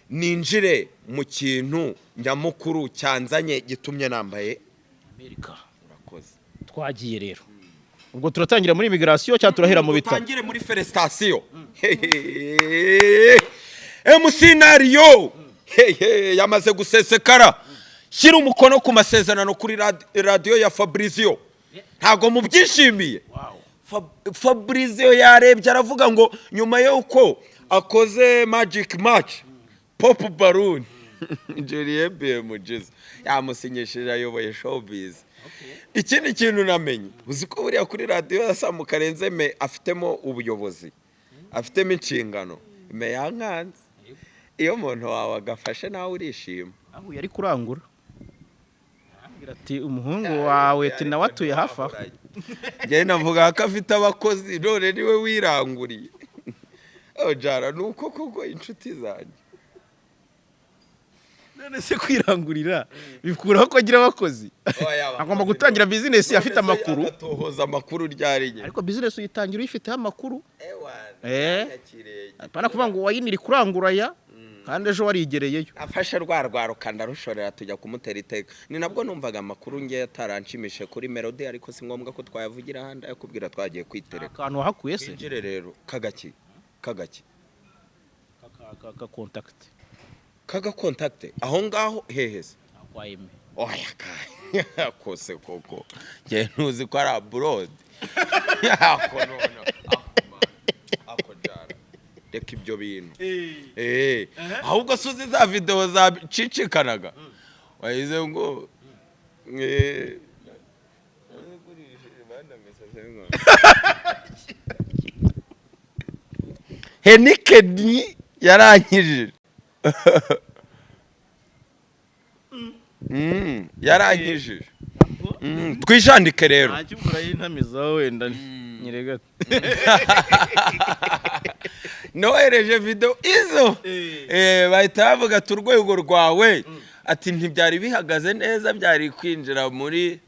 ninjire mu kintu nyamukuru cyanzanye, gitumye nambaye. Amerika. Urakoze. Twagiye rero. Ubwo turatangira muri immigration cyangwa turahera mu bitaro? Dutangire muri félicitation. MC Nario yamaze gusesekara, shyira umukono ku masezerano kuri radiyo ya Fabrizio. Ntabwo mubyishimiye? Fabrizio yarebye aravuga ngo nyuma y'uko akoze magic match, pop balloon, Julien BMGZ yamusinyishije, ayoboye showbiz. Ikindi kintu namenye, uzi ko buriya kuri radiyo ya Samu Karenze me afitemo ubuyobozi, afitemo inshingano? Me yankanze. Iyo umuntu wawe agafashe nawe urishima. Aho yari kurangura, arambwira ati umuhungu wawe, ati nawe atuye hafi aho. Njyewe navuga ko afite abakozi, none niwe wiranguriye. Oh, Jara, ni uko koko inshuti zanjye. None se kwirangurira bikuraho ko agira abakozi? Agomba gutangira business afite amakuru. Agatohoza amakuru ryari nyine? Ariko business uyitangira uyifiteho amakuru. Apana kuvuga ngo wayini iri kurangura ya. Kandi ejo warigereyeyo. Afashe rwa rwaruka ndarushorera, tujya kumutera iteka. Ni nabwo numvaga amakuru ngewe ataranshimishije kuri Melody, ariko si ngombwa ko twayavugira ahandi, ayakubwira twagiye kwitereka. Akantu wahakuye se? Twinjire rero kagaki kagaki. Ka contact. Kaga contact aho ngaho hehe se? Kwa Aime. Oya, kaya kose koko ngewe ntuzi ko ari abroad ako none ako man, ako jara, reka ibyo bintu. Ahubwo suzi za video zacicikanaga wahize ngo Heineken yarangije. Yarangije. Twijandike rero. Ntacyo urayintamizaho wenda nyire gato. Nohereje video izo, bahita bavuga ati urwego rwawe, ati ntibyari bihagaze neza, byari kwinjira muri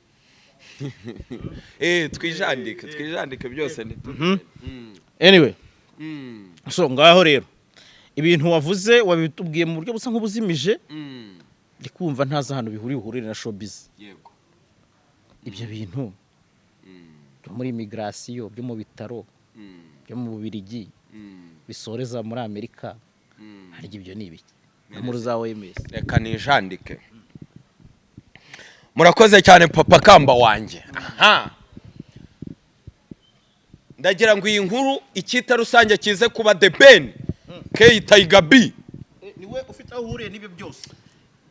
twijandike, twijandike byose ntitu. Anyway, so ngaho rero ibintu wavuze wabitubwiye mu buryo busa nk'ubuzimije, ndi kumva ntazi ahantu bihuriye uhurire na showbiz. Ibyo bintu byo muri immigration, byo mu bitaro, byo mu Bubiligi, bisoreza muri Amerika, harya ibyo ni ibiki no muri za OMS? Reka nijandike. Murakoze cyane, papa kamba wanjye. Aha ndagira ngo iyi nkuru icyita rusange kize kuba The Ben K Tiger B. Niwe ufite aho uhuriye n'ibyo byose.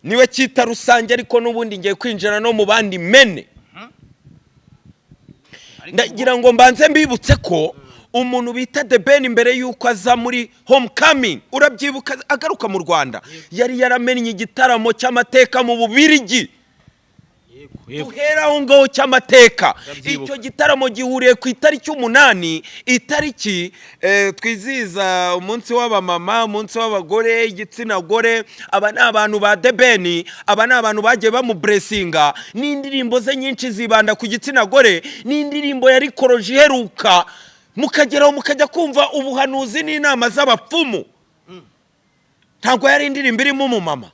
Niwe cyita rusange, ariko n'ubundi ngiye kwinjira no mu bandi mene. Ndagira ngo mbanze mbibutse ko umuntu bita The Ben, mbere y'uko aza muri homecoming, urabyibuka agaruka mu Rwanda, yari yaramennye igitaramo cy'amateka mu Bubirigi. Duhera aho ngaho cy'amateka. Ndabyibuka. Icyo gitaramo gihuriye ku itariki 8, itariki twizihiza umunsi w'abamama, umunsi w'abagore, igitsina gore. Aba ni abantu ba The Ben, aba ni abantu bagiye bamublessinga n'indirimbo ze nyinshi zibanda ku gitsina gore, n'indirimbo yari koroje iheruka, mukageraho mukajya kumva ubuhanuzi n'inama z'abapfumu. Ntabwo yari indirimbo irimo umumama.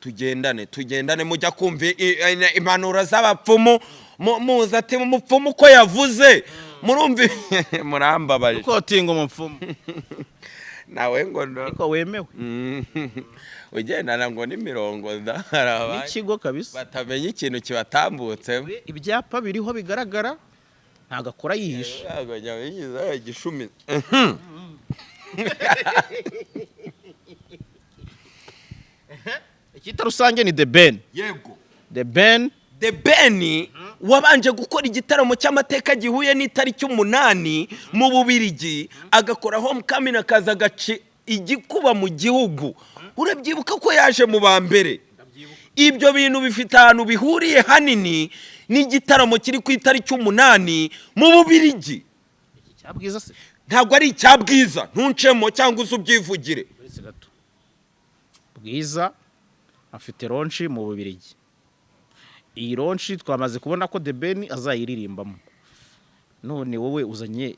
Tugendane, tugendane, mujya kumva impanuro z'abapfumu, muzi ati umupfumu uko yavuze, murumva murambabaje. Kotinga umupfumu. Nawe ngo Ariko wemewe. Ugendana ngo n'imirongo da hari abandi n'ikigo kabisa. Batamenya ikintu kibatambutse. Ibyapa biriho bigaragara, ntabwo akora yihishe. Ntabwo njya bigize igishumi. Icyita rusange ni The Ben. Yego. The Ben. The Ben wabanje gukora igitaramo cy'amateka gihuye n'itariki 8 mu Bubirigi, agakora homecoming, akaza agaca igikuba mu gihugu. Urabyibuka ko yaje mu ba mbere. Ibyo bintu bifite ahantu bihuriye hanini n'igitaramo kiri ku itariki 8 mu Bubirigi. Cya Bwiza se? Ntabwo ari icya Bwiza, ntuncemo cyangwa uze ubyivugire. Uretse gato, Bwiza afite launch mu Bubirigi. Iyi launch twamaze kubona ko The Ben azayiririmbamo. None wowe uzanye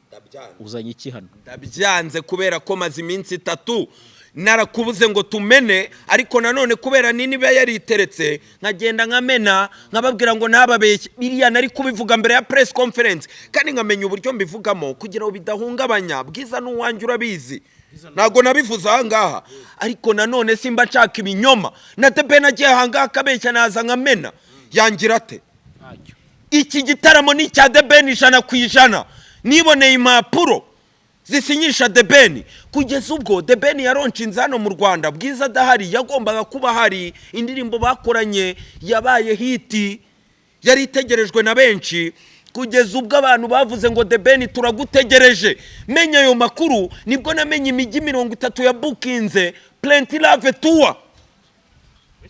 iki hano? Ndabyanze kubera ko maze iminsi 3 narakubuze ngo tumene, ariko nanone kubera nini iba yariteretse, nkagenda nkamena, nkababwira ngo ntababeshye. Biriya nari kubivuga mbere ya press conference, kandi nkamenya uburyo mbivugamo kugira ngo bidahungabanya Bwiza n'uwanjye. Urabizi ntabwo nabivuze aha ngaha, ariko nanone simba nshaka ibinyoma. Na The Ben agiye aha ngaha akabeshya, naza nkamena, yangira ate? Ntacyo. Iki gitaramo ni icya The Ben 100%. Niboneye impapuro zisinyisha The Ben. Kugeza ubwo The Ben yaraunchinze hano mu Rwanda, Bwiza adahari, yagombaga kuba hari. Indirimbo bakoranye yabaye hit, yari itegerejwe na benshi, kugeza ubwo abantu bavuze ngo: "The Ben, turagutegereje." Menya ayo makuru nibwo namenye imijyi 30 ya bookinze Plenty Love Tour.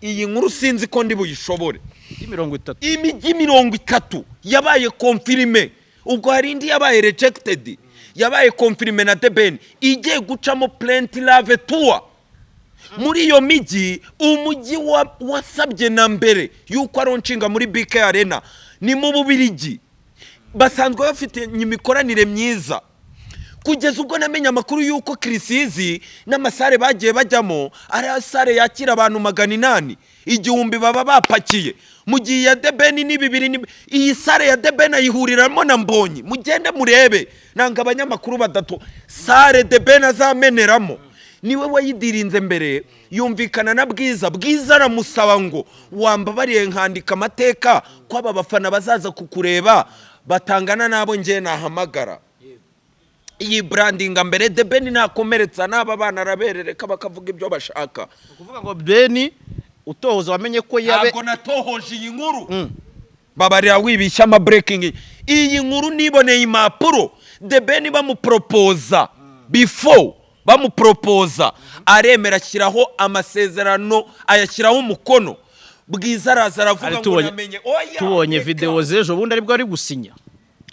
Iyi nkuru sinzi ko ndi buyishobore. 30. Imijyi 30 yabaye confirmé. Ubwo hari indi yabaye rejected, yabaye confirmé na The Ben, igiye gucamo Plenty Love Tour. Muri iyo mijyi, umujyi wasabye na mbere yuko araunchinga muri BK Arena ni mu Bubirigi. Basanzwe bafite imikoranire myiza. Kugeza ubwo namenye amakuru y'uko Chriss Eazy n'amasare bagiye bajyamo ari salle yakira abantu 800, 1000 baba bapakiye, mu gihe iya The Ben ni bibiri. Iyi salle ya The Ben ayihuriramo na Mbonyi. Mugende murebe, nanga abanyamakuru badatu. Salle The Ben azameneramo niwe wayidirinze mbere, yumvikana na Bwiza. Bwiza aramusaba ngo: "Wambabariye nkandika amateka ko aba bafana bazaza kukureba batangana n'abo ngiye nahamagara." Iyi brandinga mbere. The Ben ntakomeretsa n'aba bana, araberereka bakavuga ibyo bashaka. Ni ukuvuga ngo Ben utohoza wamenye ko yabe Ntabwo natohoje iyi nkuru, babarira wibishya ama breaking. Iyi nkuru niboneye impapuro. The Ben bamuporopoza, before bamuporopoza, aremera, ashyiraho amasezerano, ayashyiraho umukono. Bwiza araza aravuga Ari ngo namenye. Oya, tubonye reka. Videwo z'ejo bundi aribwo ari gusinya.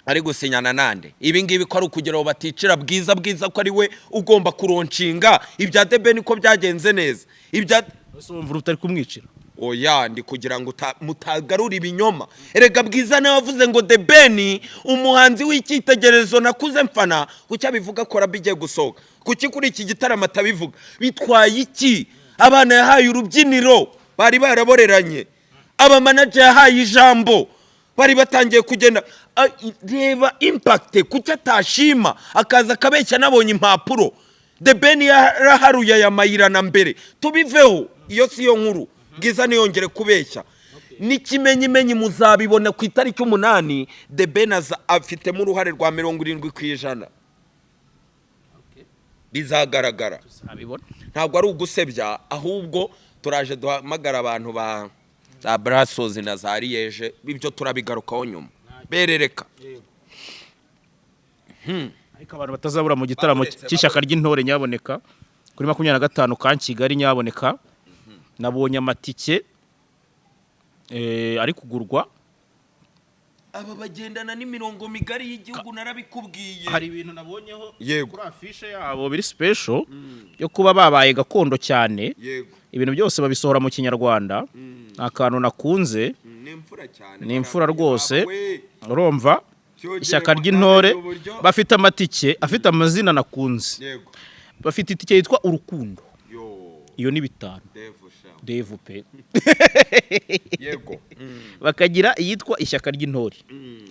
Ari gusinyana nande? Ibi ngibi ko ari ukugira ngo baticira Bwiza. Bwiza ko ari we ugomba kulaunchinga ibya The Ben, ko byagenze neza ibya Ese wumva utari kumwicira? Oya, ndi kugira ngo mutagarura ibinyoma. Erega Bwiza nawe avuze ngo The Ben umuhanzi w'icyitegererezo nakuze mfana. Kuki abivuga ko rabi igiye gusohoka? Kuki kuri iki gitaramo atabivuga? Bitwaye iki? Abana yahaye urubyiniro bari baraboreranye, abamanager yahaye ijambo bari batangiye kugenda. Reba impact. Kuki atashima akaza akabeshya? Nabonye impapuro. The Ben yaraharuye aya mayira na mbere. Tubiveho, iyo si yo nkuru. Bwiza ntiyongere kubeshya. N'ikimenyimenyi muzabibona ku itariki 8, The Ben aza afitemo uruhare rwa 70%, bizagaragara. Tuzabibona. Ntabwo ari ugusebya, ahubwo turaje duhamagara abantu ba za Brussels na za Liège. Ibyo turabigarukaho nyuma, berereka. Ariko abantu batazabura mu gitaramo Baburetse, cy'ishyaka ry'intore nyaboneka kuri 25 ka Kigali nyaboneka. Nabonye amatike ari kugurwa. Aba bagendana n'imirongo migari y'igihugu, narabikubwiye. Hari ibintu nabonyeho kuri afishe yabo biri special yo kuba babaye gakondo cyane. Ibintu byose babisohora mu Kinyarwanda, ni akantu nakunze. Ni imfura cyane. Ni imfura rwose. We, Urumva Cyogere ishyaka mu ry'intore uburyo- bafite amatike afite amazina nakunze. Bafite itike yitwa Urukundo. Yo. Iyo ni 5. Devu sha. Devu pe. Bakagira iyitwa Ishyaka ry'Intore,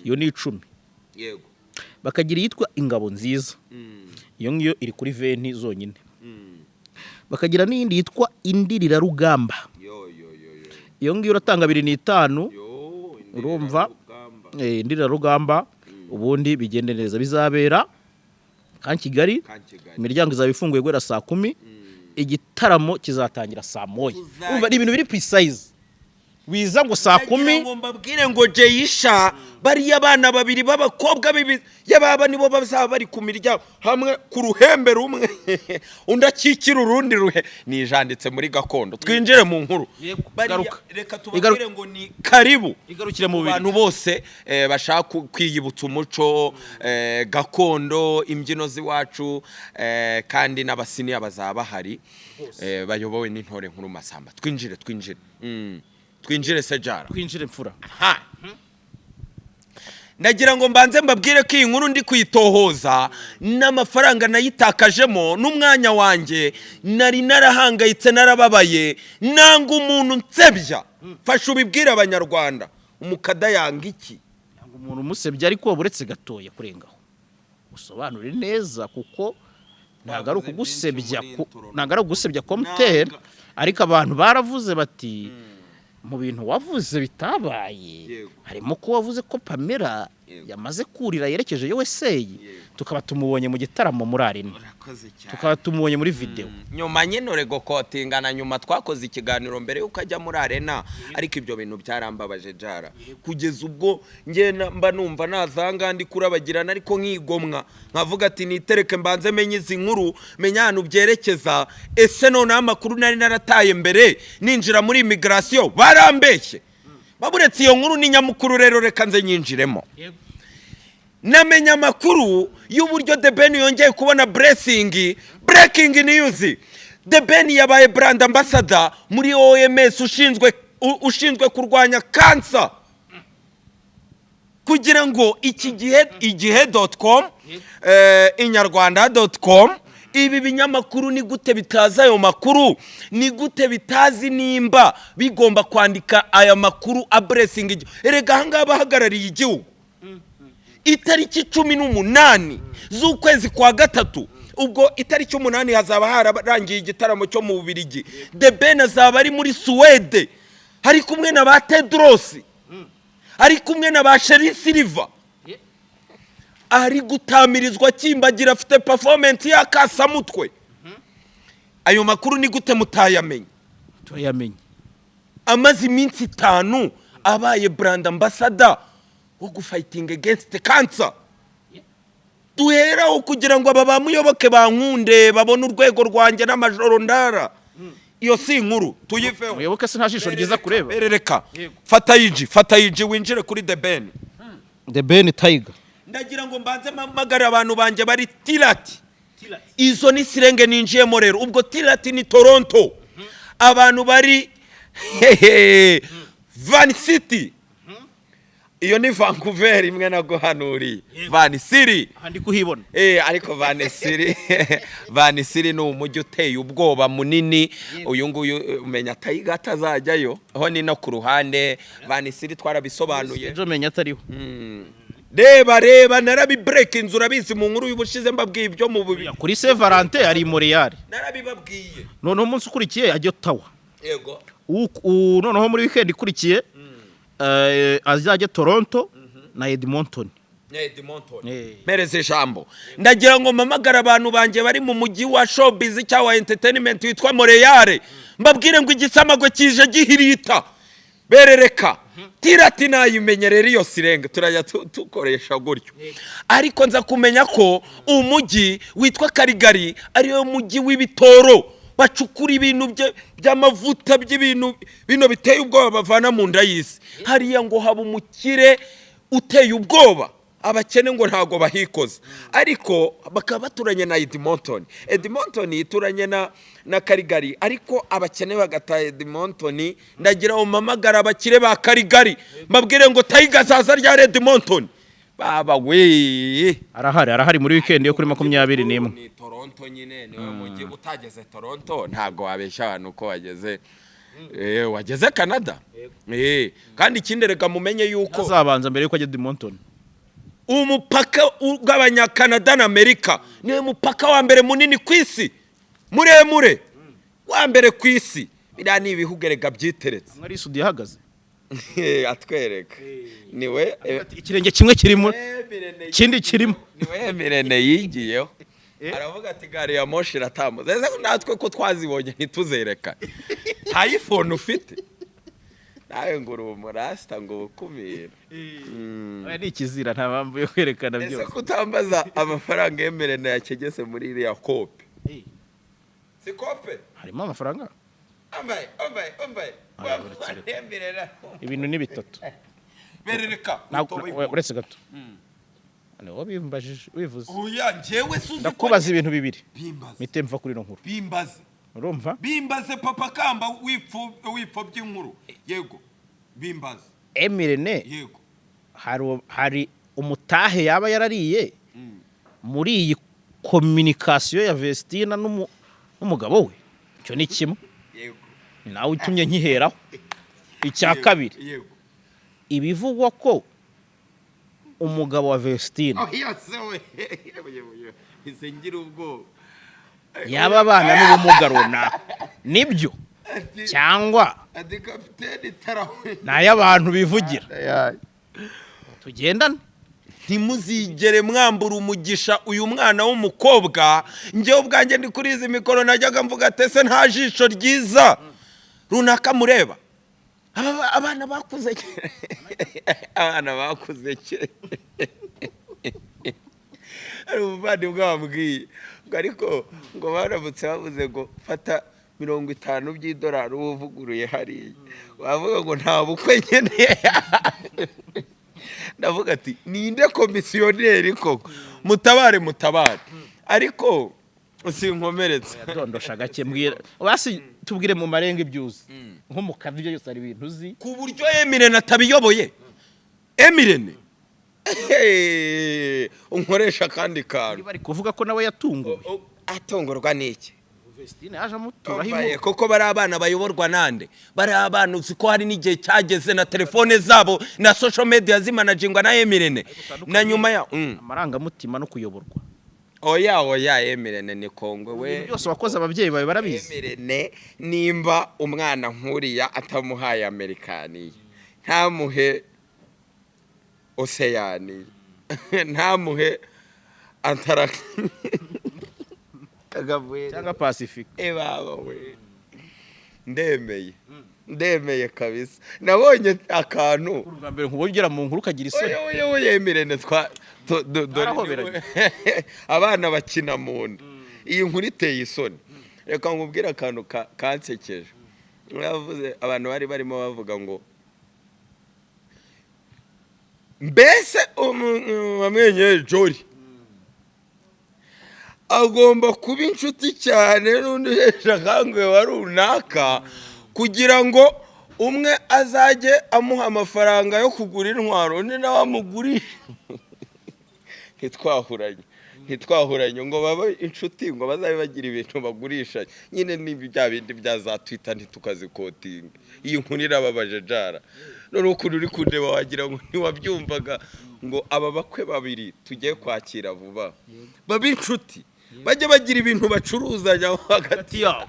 iyo ni 10. Bakagira iyitwa Ingabo Nziza, iyo ngiyo iri kuri 20 zonyine. Bakagira n'iyindi yitwa Indirirarugamba. Yo yo yo yo. Iyo ngiyo uratanga 25. Yo. Urumva? Indirarugamba. Indirirarugamba. Ubundi bigende neza. Bizabera Camp Kigali. Camp Kigali. Imiryango izaba ifunguye guhera saa 10, igitaramo kizatangira saa 1. Urumva ni ibintu biri precise, wiza ngo saa Ndagira 10. ngo mbabwire ngo Jeyisha, bariya bana babiri b'abakobwa bibi yababa nibo bazaba bari ku miryango hamwe ku ruhembe rumwe, undi akikira urundi ruhe. Nijanditse muri gakondo, twinjire mu nkuru. Yego, Bariya, garuka. reka tubabwire ngo ni karibu Igarukire mu ku bubiri. bantu bose bashaka kwiyibutsa umuco gakondo, imbyino z'iwacu, kandi n'abasiniya bazaba bahari, bayobowe n'intore nkuru Masamba. Twinjire, twinjire. Twinjire sejara. Twinjire mfura. Ha. Ndagira ngo mbanze mbabwire ko iyi nkuru ndi kuyitohoza n'amafaranga nayitakajemo n'umwanya wanjye. Nari narahangayitse, narababaye, nanga umuntu nsebya. Fasha ubibwire Abanyarwanda, umukada yanga iki? Ntabwo umuntu umusebya, ariko uretse gatoya kurengaho usobanure neza, kuko ntabwo ari Twavuze ukugusebya. byinshi muri intro. Ntabwo ari ukugusebya komuteri. Nanga. Ariko abantu baravuze bati mu bintu wavuze bitabaye harimo ko wavuze ko Pamela yamaze kurira yerekeje USA, tukaba tumubonye mu gitaramo muri arena, Urakoze cyane. tukaba tumubonye muri videwo. Nyuma nyine uregokotingana, nyuma twakoze ikiganiro mbere y'uko ajya muri arena. Ariko ibyo bintu byarambabaje jara, kugeza ubwo njye mba numva nazanga ndi kurabagirana, ariko nkigomwa nkavuga ati nitereke mbanze menye izi nkuru, menye ahantu byerekeza. Ese noneho amakuru nari narataye mbere ninjira muri immigration barambeshye? Baburetse, iyo nkuru ni nyamukuru rero, reka nze nyinjiremo. Namenya amakuru y'uburyo The Ben yongeye kubona blessing. Breaking news: The Ben yabaye brand ambassador muri OMS ushinzwe kurwanya kansa. Kugira ngo iki gihe, igihe.com, inyarwanda.com, ibi binyamakuru ni gute bitazi ayo makuru? Ni gute bitazi nimba bigomba kwandika aya makuru ablessinga igihugu? Erega ahangaha bahagarariye igihugu. Itariki 18 z'ukwezi kwa gatatu, ubwo itariki 8 hazaba hararangiye igitaramo cyo mu Bubirigi. The Ben azaba ari muri Suwede, ari kumwe na ba Tedros, ari kumwe na ba Sherrie Silver, ari gutamirizwa akimbagira, afite performance y'akasamutwe. Ayo makuru ni gute mutayamenya? Turayamenye. Amaze iminsi 5 abaye brand ambassador wo gufighting against cancer. Duheraho kugira ngo aba bamuyoboke bankunde, babone urwego rwanjye n'amajoro ndara. Iyo si inkuru, tuyiveho. Muyoboke se nta jisho ryiza kureba? Berereka, fata yiji, fata yiji, winjire kuri The Ben. The Ben Tiger. Ndagira ngo mbanze mpamagare abantu banjye bari Tirati. Izo ni sirenge ninjiyemo rero. Ubwo Tirati ni Toronto. Abantu bari hehe, Van City, iyo ni Vancouver imwe naguhanuriye, Van City. Aha ndi kuhibona. Ariko Van City, Van City ni umujyi uteye ubwoba, munini. Uyu nguyu umenya Tiger atazajyayo, aho ni no ku ruhande. Van City twarabisobanuye. Ejo menya atariho. Reba, reba, narabi breakinze, urabizi, mu nkuru y'ubushize mbabwiye ibyo mu bubi. Kuri Saint Valentin ari i Montreal. Narabibabwiye. Noneho umunsi ukurikiye ajya Ottawa. Yego. Noneho muri weekend ikurikiye azajya Toronto na Edmonton. Edmonton. Eh. Mpereza ijambo. Ndagira ngo mpamagare abantu banjye bari mu mujyi wa showbiz cyangwa entertainment witwa Montreal, mbabwire ngo igisamagwe kije gihirita. Berereka tirati, nayimenye rero iyo sirenge turajya tukoresha gutyo. Ariko nza kumenya ko umujyi witwa Calgary ariyo mujyi w'ibitoro, bacukura ibintu by'amavuta, by'ibintu bino biteye ubwoba bavana mu nda y'isi. Hariya ngo haba umukire uteye ubwoba, abakene ngo ntabwo bahikoze, ariko bakaba baturanye na Edmonton. Edmonton ituranye na Calgary, ariko abakene bagataha Edmonton. Ndagira ngo mpamagare abakire ba Calgary, mbabwire ngo Tiger azaza rya Edmonton, baba we. Arahari, arahari muri weekend yo kuri 21. Ni Toronto nyine, niwe mujyi. Utageze Toronto ntabwo wabeshya abantu ko wageze wageze Canada. Kandi ikindi, reka mumenye yuko azabanza mbere yuko ajya Edmonton. Umupaka ugabanya Canada na Amerika niwe mupaka wa mbere munini ku isi, muremure wa mbere ku isi. Biriya ni ibihugu erega byiteretse. Amwe ari Sudi yahagaze. Atwereka niwe. Ikirenge kimwe kirimo, ikindi kirimo. Niwe Mirene yigiyeho, aravuga ati gari ya moshi iratambutse. Ese natwe ko twazibonye ntituzerekane? Nta iPhone ufite nawe ngo uri umurasita ngo ubukumira. Oya, ni ikizira, nta mpamvu yo kwerekana Ese byose. kutambaza amafaranga y'Emirene yakegese muri iriya kope, si kope? Harimo amafaranga. Ambaye, ambaye, ambaye. Aya, uretse reka. Emirene. Ibintu ni bitatu. Berereka. Uretse gato, ni wowe bimbajije, wivuze. Oya, njyewe suzi ko Ndakubaza ibintu bibiri. Bimbaze. Mite mva kuri ino nkuru. Bimbaze. Urumva? Bimbaze, papa kamba, wipfu wipfo by'inkuru. Yego, bimbaze. Emirene, Yego. hari umutahe yaba yarariye muri iyi communication ya Vestina n'umugabo we? Icyo ni kimwe. Yego. Ni nawe utumye nkiheraho. Icya kabiri, Yego. ibivugwa ko umugabo wa Vestina Oya se we, ise ngira ubwoba. yaba abana n'ubumuga runaka, nibyo cyangwa Ati kapiteni tarawe. ni ay'abantu bivugira tugendana? Ntimuzigere mwambura umugisha uyu mwana w'umukobwa. Njyewe ubwanjye ndi kuri izi mikoro, najyaga mvuga ati ese nta jisho ryiza runaka mureba? Abana bakuze kera, abana bakuze kera. Hari umuvandimwe wambwiye ngo ariko ngo baramutse bavuze ngo fata 50 by'idolari uba uvuguruye hariya, wavuga ngo nta bukwe nkeneye. Ndavuga ati ninde komisiyoneri koko? Mutabare, mutabare, ariko sinkomeretse. Dondosha gake, mbwira basi, tubwire mu marenga ibyo uzi, nko mu kazi, ibyo byose hari ibintu uzi. Ku buryo Emirene atabiyoboye, Emirene. Hey, unkoresha akandi kantu. Bari kuvuga ko nawe yatunguwe. Atungurwa n'iki? Vestine yaje amuturaho Umvaye, inkuru. Koko bari abana bayoborwa nande? Bari abana, uzi ko hari n'igihe cyageze na telefone zabo na social media zimanagingwa na M Irene na nyuma ya. Amarangamutima no kuyoborwa. Oya, oya, M Irene ni kongwe we. Ibintu byose wakoze ababyeyi bawe barabizi. M Irene, nimba umwana nk'uriya atamuhaye Amerikaniye, ntamuhe Oseyaniye, ntamuhe Antara kagavuye cyangwa Pacifique. Ebaba we, ndemeye, ndemeye kabisa, nabonye akantu. Ubwa mbere nkubonye ugera mu nkuru ukagira isoni. Oya, oya, oya, M Irene twa dore Twarahoberanye. Abana bakina mu nda. Iyi nkuru iteye isoni. Reka nkubwire akantu kansekeje. Yavuze abantu bari barimo bavuga ngo mbese wamwenyeye Jolly agomba kuba inshuti cyane n'undi uhesha akanguhe wa runaka, kugira ngo umwe azajye amuha amafaranga yo kugura intwaro, undi nawe amugurishe. Ntitwahuranye, ntitwahuranye ngo babe inshuti, ngo bazabe bagira ibintu bagurisha nyine. Ni bya bindi bya za Twitter, ntitukazikotinga. Iyi nkuru irababaje jara. Noneho ukuntu uri kundeba wagira ngo ntiwabyumvaga, ngo aba bakwe babiri tugiye kwakira vuba babe inshuti, bajye bagira ibintu bacuruzanya hagati yabo.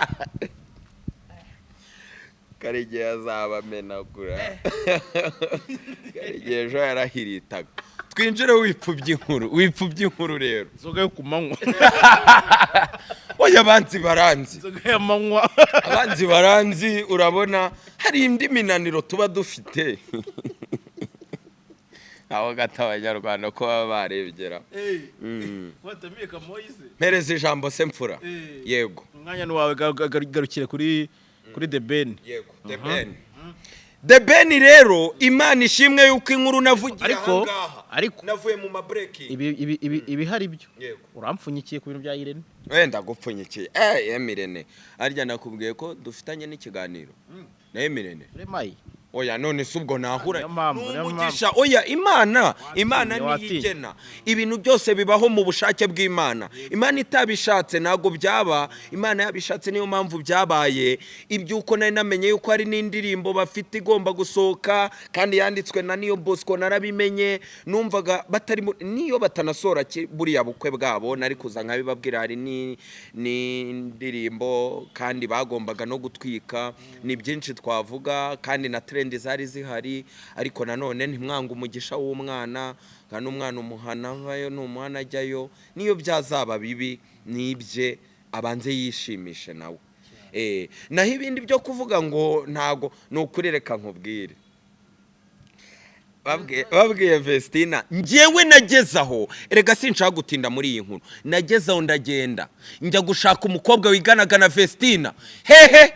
Karegeya azabamenagura. Karegeya ejo yarahiritaga. Twinjire wipfubye inkuru, wipfubye inkuru rero. Inzoga yo ku manywa. Oya, abanzi baranzi. Inzoga y'amanywa. Abanzi baranzi. Urabona hari indi minaniro tuba dufite aho gato, Abanyarwanda ko baba barebera. Mpereza ijambo se mfura. Yego. Umwanya ni wawe, garukire kuri The Ben. Yego, The Ben, The Ben rero, Imana ishimwe yuko inkuru navugiye ahangaha Ariko navuye mu ma break. Ibi ibihari byo Yego. Urampfunyikiye ku bintu bya Irene. Wenda gupfunyikiye M Irene, arya nakubwiye ko dufitanye n'ikiganiro na M Irene. Remayi. Oya, none se ubwo nahura? Niyo mpamvu, niyo N'umugisha. Oya, Imana Watinye, watinye. niyo igena ibintu byose, bibaho mu bushake bw'Imana. Imana itabishatse ntabwo byaba, Imana yabishatse niyo mpamvu byabaye. Iby'uko nari namenye yuko hari n'indirimbo bafite igomba gusohoka kandi yanditswe na Niyo Bosco, narabimenye. Numvaga batari niyo batanasohora buriya bukwe bwabo nari kuza nkabibabwira. Hari n'indirimbo kandi bagombaga no gutwika. Ni byinshi twavuga kandi na trend zari zihari, ariko nanone ntimwanga umugisha w'umwana, kandi umwana umuhana avayo n'umuhana ajyayo. Niyo byazaba bibi nibye, abanze yishimishe nawe. Naho ibindi byo kuvuga ngo ntago ni ukuri, reka nkubwire. Babwiye Vestina, njyewe nageze aho. Erega sinshaka gutinda muri iyi nkuru. Nageze aho ndagenda njya gushaka umukobwa wiganaga na Vestina hehe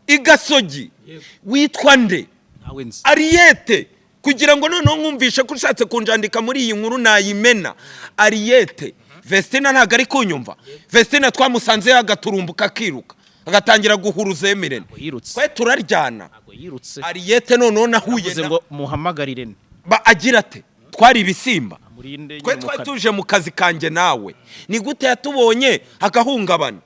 i Gasogi, witwa nde? Ntawe nzi. Ariyete. Kugira ngo noneho nkumvishe ko ushatse kunjandika muri iyi nkuru nayimena. Ariyete, Vestina ntabwo ari kunyumva. Vestina twamusanze yagaturumbuka akiruka, agatangira guhuruza M Irene. Ntabwo yirutse. Twe turaryana. Ntabwo yirutse. Ariyete noneho nahuye Yavuze na ngo muhamagarire. Ba agira ate? Twari ibisimba. Amurinde. Twe twari tuje mu kazi kanjye nawe. Ni gute yatubonye agahungabana?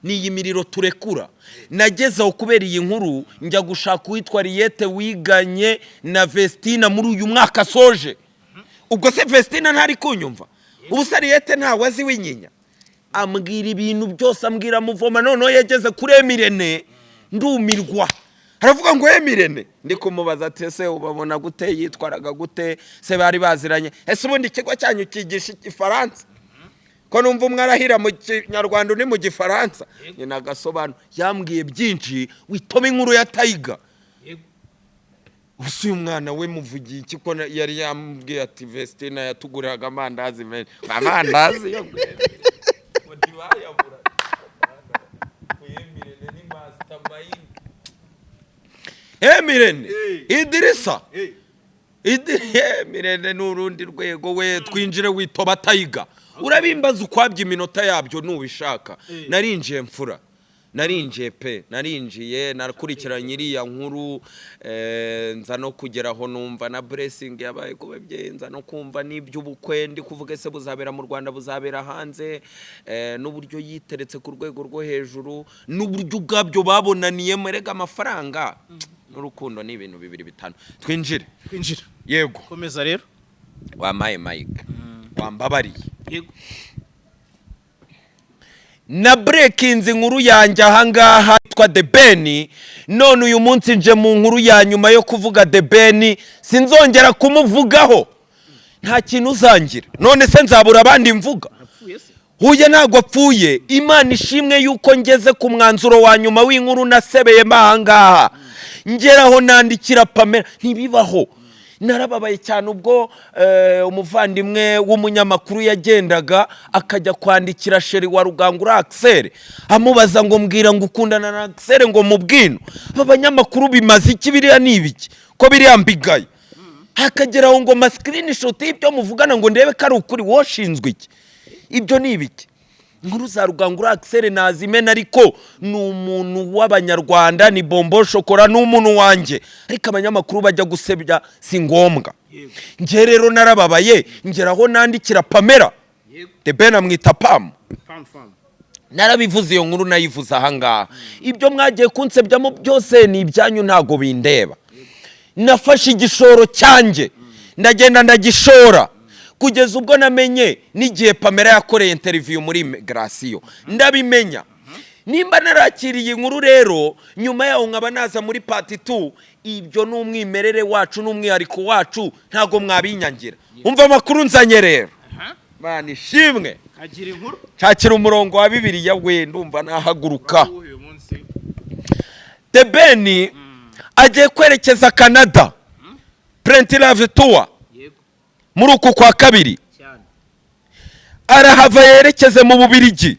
Ni iyi miriro turekura. Nageze aho kubera iyi nkuru njya gushaka uwitwa Riyete wiganye na Vestina muri uyu mwaka asoje. Ubwo se Vestina ntari kunyumva? Ubu se Riyete ntawe azi w'inyinya? Ambwira ibintu byose, ambwira muvoma. Noneho yageze kuri M Irene ndumirwa. Aravuga ngo M Irene, ndi kumubaza ati: "Ese ubabona gute? Yitwaraga gute se? Bari baziranye? Ese ubundi ikigo cyanyu cyigisha Igifaransa, ko numva umwe arahira mu Kinyarwanda undi mu Gifaransa?" Nyina agasobanuro yambwiye byinshi. Witoma inkuru ya Tayiga. Ubu uyu mwana we muvugiye iki, ko yari yambwiye ati Vestina yatuguriraga amandazi menshi, amandazi yo ngo ntibayabura. M Irene ni mastermind. M Irene Idirisa M Irene ni urundi rwego we. Twinjire witoba Tayiga, urabimbaza ukwabya iminota yabyo nubishaka. Narinjiye mfura. Narinjiye pe, narinjiye, nakurikiranye iriya nkuru, nza no kugeraho numva na blessing yabaye ku babyeyi, nza no kumva n'iby'ubukwe ndi kuvuga, ese buzabera mu Rwanda, buzabera hanze, n'uburyo yiteretse ku rwego rwo hejuru, n'uburyo ubwabyo babonaniyemo. Erega amafaranga n'urukundo ni ibintu bibiri bitanu. Twinjire. Kwinjira. Yego. Komeza rero. Wampaye mike, wambabariye. Yego. Na breakinze inkuru yanjye ahangaha yitwa The Ben. None uyu munsi nje mu nkuru ya nyuma yo kuvuga The Ben. Sinzongera kumuvugaho, nta kintu uzangira. None se nzabura abandi mvuga? Apfuye se? Huye ntabwo apfuye. Imana ishimwe yuko ngeze ku mwanzuro wa nyuma w'inkuru nasebeyemo ahangaha, ngeraho nandikira Pamela. Ntibibaho, narababaye cyane ubwo umuvandimwe w'umunyamakuru yagendaga akajya kwandikira chéri wa Rugangura Axel, amubaza ngo: "Mbwira ngo ukundana na Axel," ngo mubwino. Aba banyamakuru bimaze iki? Biriya ni ibiki ko biriya mbigaye? Hakageraho ngo ma screenshot y'ibyo muvugana ngo ndebe ko ari ukuri. Woshinzwe iki? Ibyo ni ibiki? Inkuru za Rugangura Axel nazimena, ariko ni umuntu w'Abanyarwanda, ni bombo shokora, ni umuntu wanjye, ariko abanyamakuru bajya gusebya si ngombwa. Njye rero narababaye, ngeraho nandikira Pamela. The Ben amwita Pam. Narabivuze, iyo nkuru nayivuze ahangaha. Ibyo mwagiye kunsebyamo byose ni ibyanyu, ntago bindeba. Nafashe igishoro cyanjye, ndagenda ndagishora, kugeza ubwo namenye n'igihe Pamela yakoreye interview muri immigration, ndabimenya. Nimba narakiriye inkuru rero, nyuma yaho nkaba naza muri part 2, ibyo ni umwimerere wacu n'umwihariko wacu, ntabwo mwabinyangira. Umva amakuru nzanye rero, Mana ishimwe. Agira inkuru. Nshakira umurongo wa Bibiliya we, ndumva nahaguruka. Uyu munsi. The Ben agiye kwerekeza Canada, Plenty Love Tour, muri uku kwa kabiri. Cyane. Arahava yerekeze mu Bubirigi,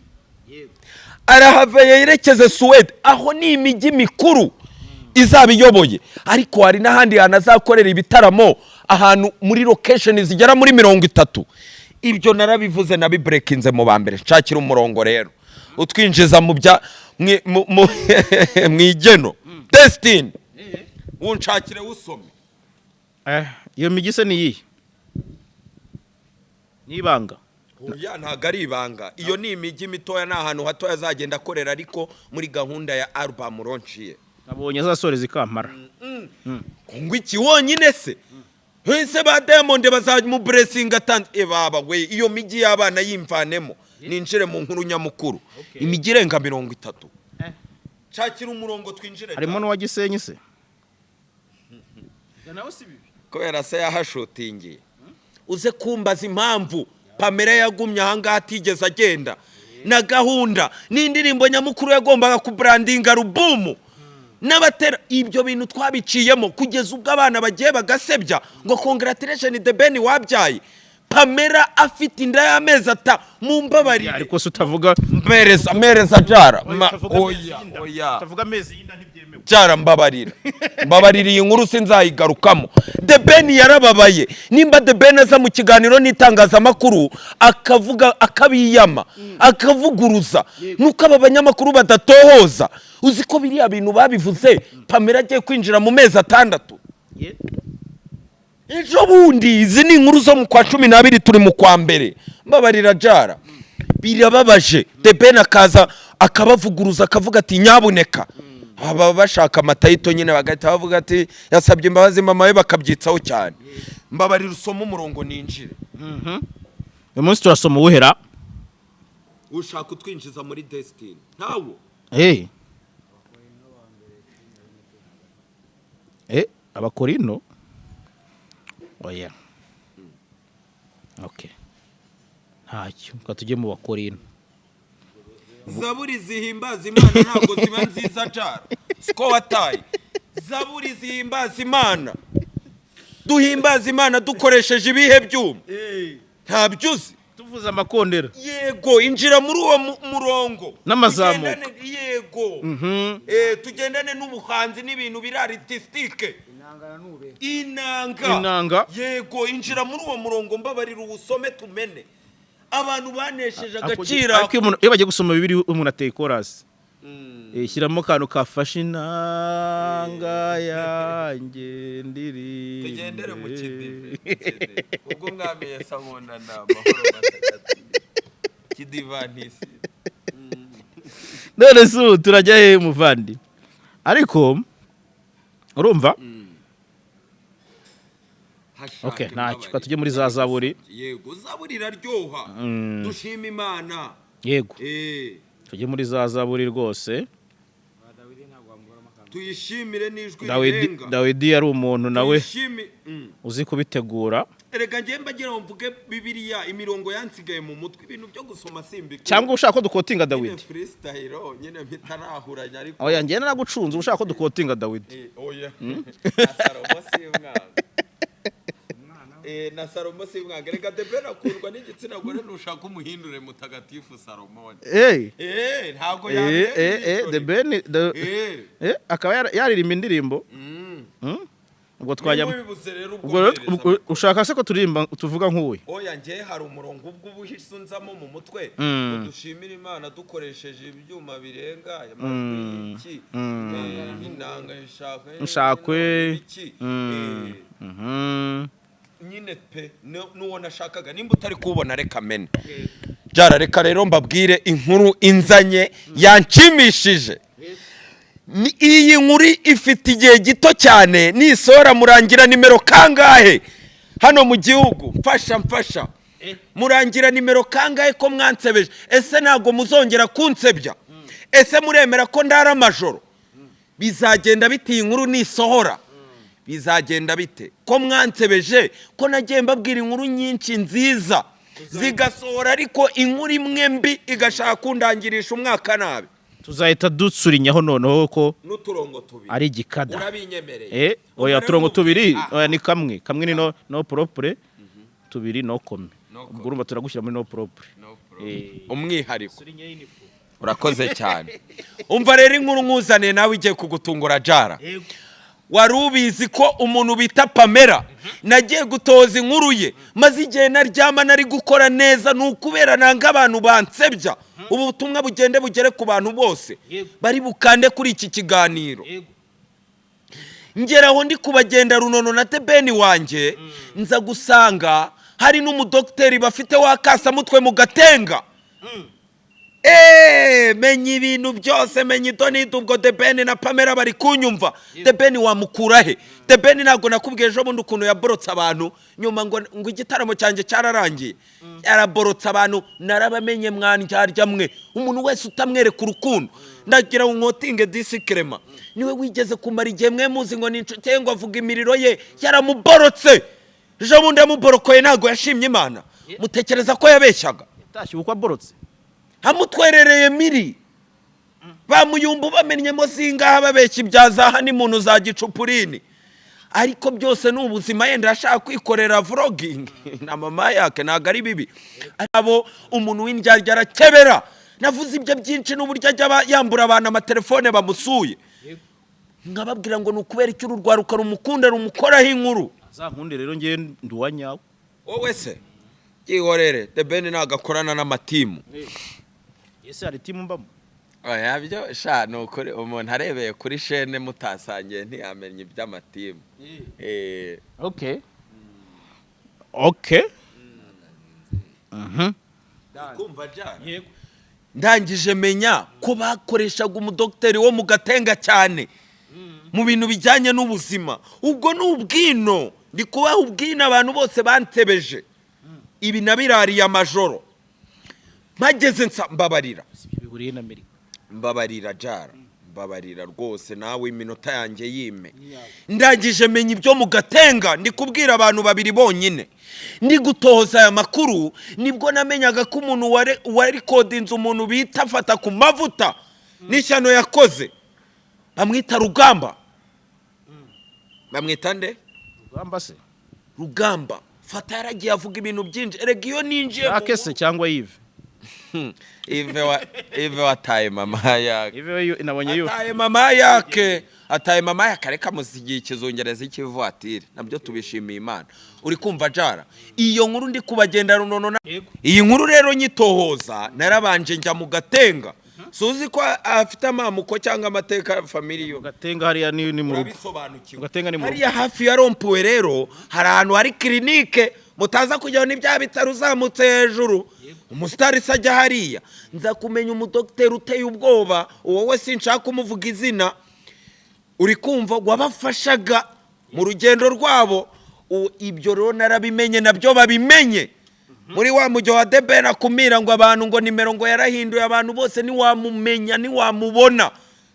arahava yerekeze Suwede. Aho ni imijyi mikuru izaba iyoboye, ariko hari n'ahandi hantu azakorera ibitaramo, ahantu muri location zigera muri 30. Ibyo narabivuze, nabibreakinze mu ba mbere. Nshakira umurongo rero utwinjiza mu bya mu igeno destiny, wunshakire wusome. Iyo mijyi se ni iyihe? Ni ibanga? Oya, ntabwo ari ibanga. Iyo ni imijyi mitoya, ni ahantu hatoya azagenda akorera, ariko muri gahunda ya album launch ye. Nabonye azasoreza i Kampala. Ngo iki wonyine se? Ese ba Diamond bazamublessinga? Atanze baba we, iyo mijyi y'abana yimvanemo, ninjire mu nkuru nyamukuru. Imijyi irenga 30. Nshakira umurongo twinjire. Harimo n'uwa Gisenyi se? Nawe si bibi. Kubera se yahashutingiye. Uze kumbaza impamvu Pamela yagumye ahangaha atigeze agenda, na gahunda n'indirimbo nyamukuru yagombaga kubrandinga album n'abatera. Ibyo bintu twabiciyemo kugeza ubwo abana bagiye bagasebya ngo: "Congratulation The Ben wabyaye." Pamela afite inda y'amezi ata mumbabarire. Ariko se utavuga Mpereza, mpereza jara. Utavuga amezi Oya. y'inda. Oya. Utavuga amezi y'inda ntibyemewe. Jara, mbabarira, mbabarira, iyi nkuru sinzayigarukamo. The Ben yarababaye. Nimba The Ben aza mu kiganiro n'itangazamakuru akavuga, akabiyama, akavuguruza, nuko aba banyamakuru badatohoza. Uzi ko biriya bintu babivuze Pamela agiye kwinjira mu mezi 6 ejo bundi? Izi ni inkuru zo mu kwa 12, turi mu kwa mbere. Mbabarira jara, birababaje. The Ben akaza akabavuguruza, akavuga ati: "Nyabuneka." Baba bashaka amatayito nyine, bagahita bavuga ati: "Yasabye imbabazi mama we," bakabyitsaho cyane. Mbabarira usome umurongo ninjire. Uyu munsi turasoma uwuhera? Ushaka utwinjiza muri destiny ntawo. Abakorino? Oya, okay, ntacyo, reka tujye mu Bakorino. Zaburi zihimbaza Imana ntabwo ziba nziza jara, siko wataye. Zaburi zihimbaza Imana, duhimbaza Imana dukoresheje ibihe byuma? Ntabyo uzi? Tuvuze amakondera. Yego, injira muri uwo murongo. N'amazamuka. Yego. Tugendane n'ubuhanzi n'ibintu biri artistique. Inanga. Inanga. Yego, injira muri uwo murongo, mbabarira uwusome tumene abantu banesheje agaciro. Ariko iyo bagiye gusoma Bibiliya umuntu ateye ikorasi. Shyiramo akantu kafashe inanga yanjye ndirimbe. Tugendere mu kidive, ubwo Umwami Yesu ankunda, ni amahoro matagatifu kidivantisi. None se ubu turajya hehe, muvandi? Ariko urumva, okay, ntacyo, tujye muri za zaburi. Yego, zaburi iraryoha. Dushima Imana. Yego. Tujye muri za zaburi rwose. Tuyishimire n'ijwi Dawidi. rirenga. Dawidi yari umuntu nawe uzi kubitegura. Erega njye mbagira ngo mvuge Bibiliya, imirongo yansigaye mu mutwe, ibintu byo gusoma simbikunda. Cyangwa ushaka ko duquotinga Nyine Dawidi? Freestyle nyine mpita nahuranya, ariko Oya, njye naragucunze, ushaka ko duquotinga Dawidi? Oya, na Salomo simwanga. Na Salomo simwanga. Reka, The Ben akundwa n'igitsina gore, nushaka umuhindure mutagatifu Salomoni. Ntabwo The Ben akaba yaririmba indirimbo. Ubwo twajya Niba ubibuze rero, ubwo ubwo rero mpereza ushaka se ko turirimba tuvuga nk'uwe? Oya, njye hari umurongo ubwo ubuhise unzamo mu mutwe ngo dushimire Imana dukoresheje ibyuma birenga amajwi y'iki, inanga ishakwe. Nshakwe. Iki, nyine pe n'uwo nashakaga, nimba utari kuwubona reka mene jara. Reka rero mbabwire inkuru inzanye yanshimishije. Ni iyi nkuru ifite igihe gito cyane nisohora. Murangira nimero kangahe hano mu gihugu? Mfasha, mfasha, murangira nimero kangahe ko mwansebeje? Ese ntabwo muzongera kunsebya? Ese muremera ko ndara amajoro? Bizagenda bite iyi nkuru nisohora? Bizagenda bite ko mwansebeje, ko nagiye mbabwira inkuru nyinshi nziza zigasohora, ariko inkuru imwe mbi igashaka kundangirisha umwaka nabi? Tuzahita dusurinyaho noneho ko N'uturongo tubiri. ari igikada. Urabinyemereye? Oya, turongo tubiri. Ah. Oya, ni kamwe kamwe, ni no propre, tubiri no kome. No. Ubwo urumva turagushyira muri no propre. Umwihariko. Urakoze cyane. Umva rero inkuru nkuzaniye nawe igiye kugutungura, jara. Wari ubizi ko umuntu bita Pamela nagiye gutoza inkuru ye, maze igihe naryama nari gukora neza? Ni ukubera nanga abantu bansebya. Ubu butumwa bugende bugere ku bantu bose bari bukande kuri iki kiganiro. Ngeraho ndi kubagenda runono na tebeni wanjye, nza gusanga hari n'umudogiteri bafite w'akasamutwe mu Gatenga. Menya ibintu byose, menya idonide. Ubwo The Ben na Pamela bari kunyumva. The Ben wamukura he? The Ben, ntabwo nakubwiye ejo bundi ukuntu yaborotse abantu nyuma ngo igitaramo cyanjye cyararangiye? Yaraborotse abantu, narabamenye. Mwandyarya mwe, umuntu wese utamwereka urukundo, ndagira ngo nquotinge disi Kerema, niwe wigeze kumara igihe mwe muzi ngo ni inshuti ye, ngo avuga imiriro ye, yaramuborotse. Ejo bundi yamuborokoye, ntabwo yashimye Imana. Mutekereza ko yabeshyaga? Yatashye ubukwe aborotse. Amutwerereye miri bamuyumba, bamenyemo zingaha, babeshya ibya za honeymoon za gicupurini, ariko byose ni ubuzima. Yenda ashaka kwikorera vlogging na mama yake, ntabwo ari bibi. Abo umuntu w'indyarya arakebera. Navuze ibyo byinshi n'uburyo ajya yambura abantu amatelefone bamusuye, nkababwira ngo ni ukubera icyo uru rwaruka rumukunda, rumukoraho inkuru. Azankunde rero, ngewe ndi uwa nyawe. Wowe se byihorere, The Ben ntabwo akorana n'amatimu. Ese hari team mbamo? Oya, byo sha ni ukuri, umuntu arebeye kuri shene mutasangiye ntiyamenya iby'amatimu. Okay. Kumva jana ndangije menya ko bakoreshaga umudogiteri wo mu Gatenga cyane mu bintu bijyanye n'ubuzima. Ubwo ni ubwino, ndi kubaha ubwino abantu bose bantebeje. Ibi nabirariye amajoro mpageze nsa mbabarira. Ibyo bihuriye na Amerika? Mbabarira jara, mbabarira rwose, nawe iminota yanjye yime. Ndangije menya ibyo mu Gatenga. Ndi kubwira abantu babiri bonyine, ndi gutohoza aya makuru, nibwo namenyaga ko umuntu warikodinze umuntu bita Fata ku Mavuta n'ishyano yakoze, bamwita Rugamba. Bamwita nde? Rugamba se? Rugamba. Fata yaragiye avuga ibintu byinshi. Erega iyo ninjiye mu Jacques se cyangwa Yves? Ive wataye mama yake. Yves we nabonye yo. Ataye mama yake, ataye mama yake, areka amusigiye ikizungereza cy'ivatiri, nabyo tubishimiye Imana. Uri kumva jara, iyo nkuru ndi kubagenda runono iyi nkuru rero nyitohoza, narabanje njya mu Gatenga. Suzi ko afite amamuko cyangwa amateka ya famille yo. Gatenga hariya ni mu rugo. Urabisobanukiwe. Gatenga ni mu rugo. Hariya hafi ya rond-point rero hari ahantu hari clinique, mutaza kujyaho n'ibya bitaro, uzamutse hejuru umusitari se ajya hariya. Nza kumenya umudogiteri uteye ubwoba, wowe sinshaka kumuvuga izina, uri kumva, wabafashaga mu rugendo rwabo. Ibyo rero narabimenye, nabyo babimenye muri wa mujyo wa debera akumira ngo abantu ngo nimero ngo yarahinduye. Abantu bose ntiwamumenya, ntiwamubona.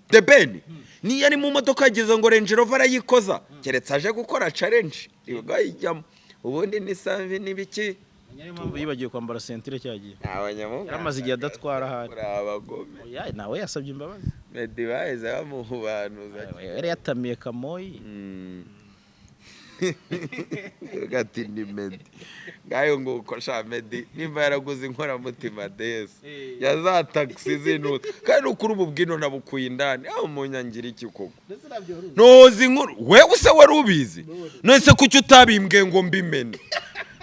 The Ben niyo ari mu modoka yagize ngo Range Rover arayikoza, keretse aje gukora challenge nibwo ayijyamo, ubundi ni savi n'ibiki. Niyo mpamvu yibagiwe kwambara ceinture cyagiye. Abanyamuga. Yaramaze igihe adatwara ahari. Uri abagome. Oya, nawe yasabye imbabazi. Meddy baheze bamuhubanuza. Yari yatamiye kamoyi. Ati ni Meddy ngayo nguko sha. Meddy nimba yaraguze inkoramutima desi ya za taxi z'intuza, kandi ukuri ubu bwino nabukuye indani aho munyangira iki koko? Ntozi inkuru wewe se wari ubizi? None se kuki utabimbwiye ngo mbimene?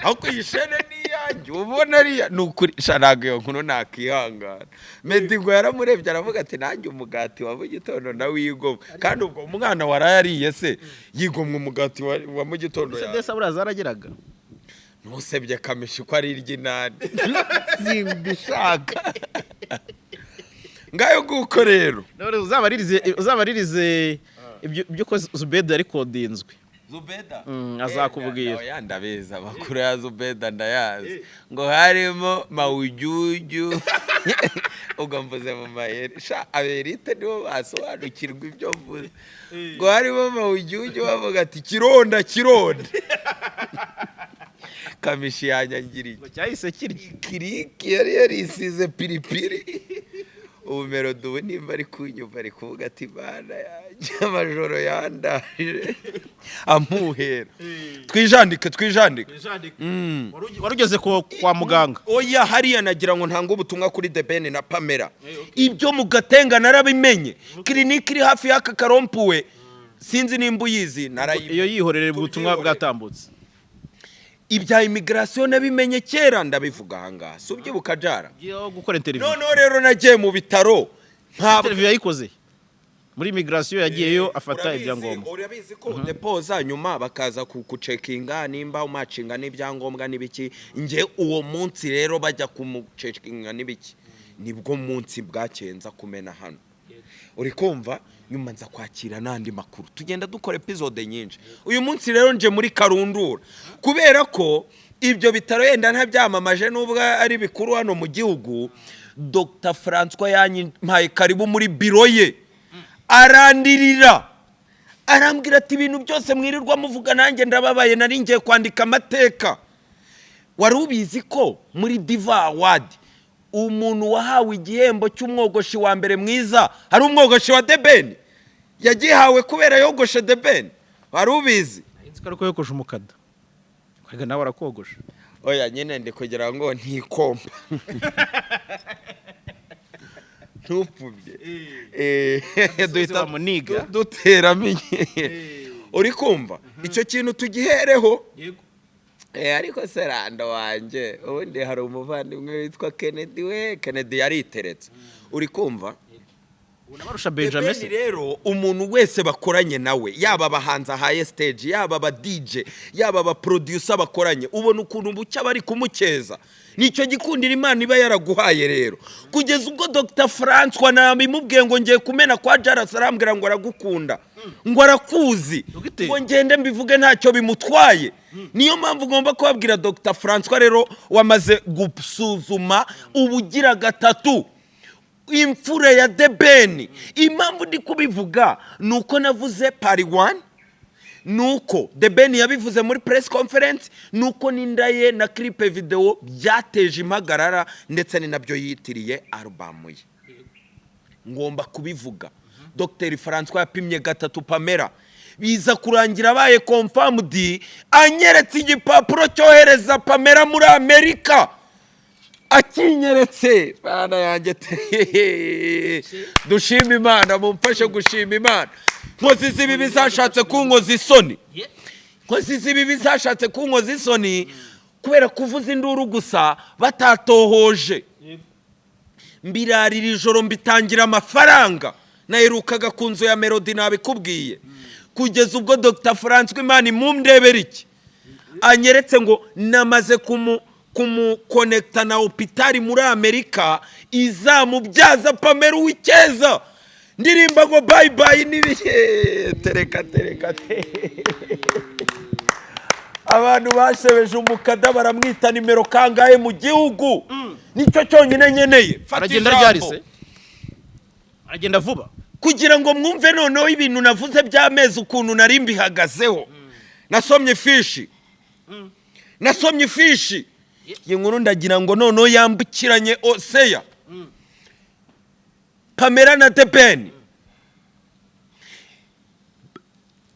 Ahubwo iyi shene ni iyanjye, ubona ariya ni ukuri sha, ntabwo iyo nkuru nakihangana. Meddy ngo yaramurebye aravuga ati: "Nanjye umugati wa mu gitondo nawigomwe." Kandi ubwo umwana warayariye se, yigomwe umugati wa mu gitondo. Ese desi buriya zarageraga? Ntusebye Kamishi ko ari iry'inani, simbishaka. Ngayo nguko rero. None uzabaririze ibyo ko Zubeda yarikodinzwe. Zubeda. Azakubwira. Oya, ndabizi amakuru ya Zubeda, ndayazi. Ngo harimo mawujyujyu, ubwo mvuze mu mayeri sha, aberite nibo basobanukirwa ibyo mvuze. Ngo harimo mawujyujyu, bavuga ati: "Kironda kironda." Kamishi yanyangiriye. Ngo cyahise kirya. Kiriki yari yarisize piripiri. Ubu Melody ubu nimba ari kunyumva ari kuvuga ati: "Mana yanjye, amajoro yandaje amuhera." Twijandike, twijandike. Wari ugeze kwa muganga. Oya, hariya nagira ngo ntange ubutumwa kuri The Ben na Pamela. Ibyo mu Gatenga narabimenye, clinique iri hafi y'aka ka rond-point, sinzi nimba uyizi, narayimenye. Iyo yihorere, ubutumwa Tubyihorere. bwatambutse. Ibya immigration nabimenye kera, ndabivuga ahangaha, si ubyibuka jara? Yo gukora interview. Noneho rero nagiye mu bitaro ntabwo Interview yayikoze muri immigration, yagiyeyo afata ibyangombwa. Urabizi ko depoza, nyuma bakaza kucekinga nimba umacinga n'ibyangombwa n'ibiki. Nge uwo munsi rero bajya kumucekinga n'ibiki, nibwo munsi bwakenza kumena hano, uri kumva? Nyuma nza kwakira n'andi makuru, tugenda dukora episode nyinshi. Uyu munsi rero nje muri Karundura kubera ko ibyo bitaro yenda ntabyamamaje nubwo ari bikuru hano mu gihugu. Dr Francois yanyimpaye karibu muri biro ye, arandirira, arambwira ati: "Ibintu byose mwirirwa muvuga, nanjye ndababaye, nari ngiye kwandika amateka. Wari ubizi ko muri Diva Award umuntu wahawe igihembo cy'umwogoshi wa mbere mwiza hari umwogoshi wa The Ben? Yagihawe kubera yogoshe The Ben. Wari ubizi?" Nzi ko ariko yogosha umukada. Kwiga nawe arakogosha. Oya nyine, ndi kugira ngo ntikompa ntupfubye. Duhita Wamuniga. duteramo uri kumva icyo kintu tugihereho. Yego. Ariko se rando wanjye, ubundi hari umuvandimwe witwa Kennedy, we Kennedy yariteretse, uri kumva? Unabarusha Benjamin Ben se. rero umuntu wese bakoranye nawe, yaba abahanzi ahaye stage, yaba aba DJ, yaba aba producer bakoranye, ubona ukuntu bucya bari kumukeza. Nicyo gikundira Imana iba yaraguhaye. Rero kugeza ubwo Dr Francois nabimubwiye ngo ngiye kumena kwa Jaras, arambwira ngo aragukunda, ngo arakuzi. Dogiteri. Ngo ngende mbivuge ntacyo bimutwaye. Niyo mpamvu ugomba kubabwira Dr Francois rero wamaze gusuzuma ubugira gatatu imfura ya The Ben. Impamvu ndi kubivuga ni uko navuze part one, ni uko The Ben yabivuze muri press conference, ni uko n'inda ye na clip video byateje impagarara, ndetse ni nabyo yitiriye album ye. Ngomba kubivuga. Dr Francois yapimye gatatu Pamela, biza kurangira abaye confirmed, anyeretse igipapuro cyohereza Pamela muri Amerika, akinyeretse. Bana yanjye, dushima Imana, mumfashe gushima Imana. Nkozi z'ibibi zashatse kunkoza isoni, nkozi z'ibibi zashatse kunkoza isoni kubera kuvuza induru gusa batatohoje. Mbirarira ijoro, mbitangira amafaranga. Naherukaga ku nzu ya Melody, nabikubwiye, kugeza ubwo Dr Francois, Imana imundebera iki, anyeretse ngo namaze kumuconnecta na hôpital muri Amerika izamubyaza Pamela Uwicyeza. Ndirimba ngo bye bye n'ibihe. Tereka, tereka. Abantu bashebeje umukada baramwita nimero kangahe mu gihugu? Nicyo cyonyine nkeneye. Fata Aragenda ijambo. Ryari se? Aragenda vuba. Kugira ngo mwumve noneho ibintu navuze by'amezi, ukuntu nari mbihagazeho, nasomye ifishi, nasomye ifishi. Iyi nkuru ndagira ngo noneho yambukiranye oseya. Pamela na The Ben,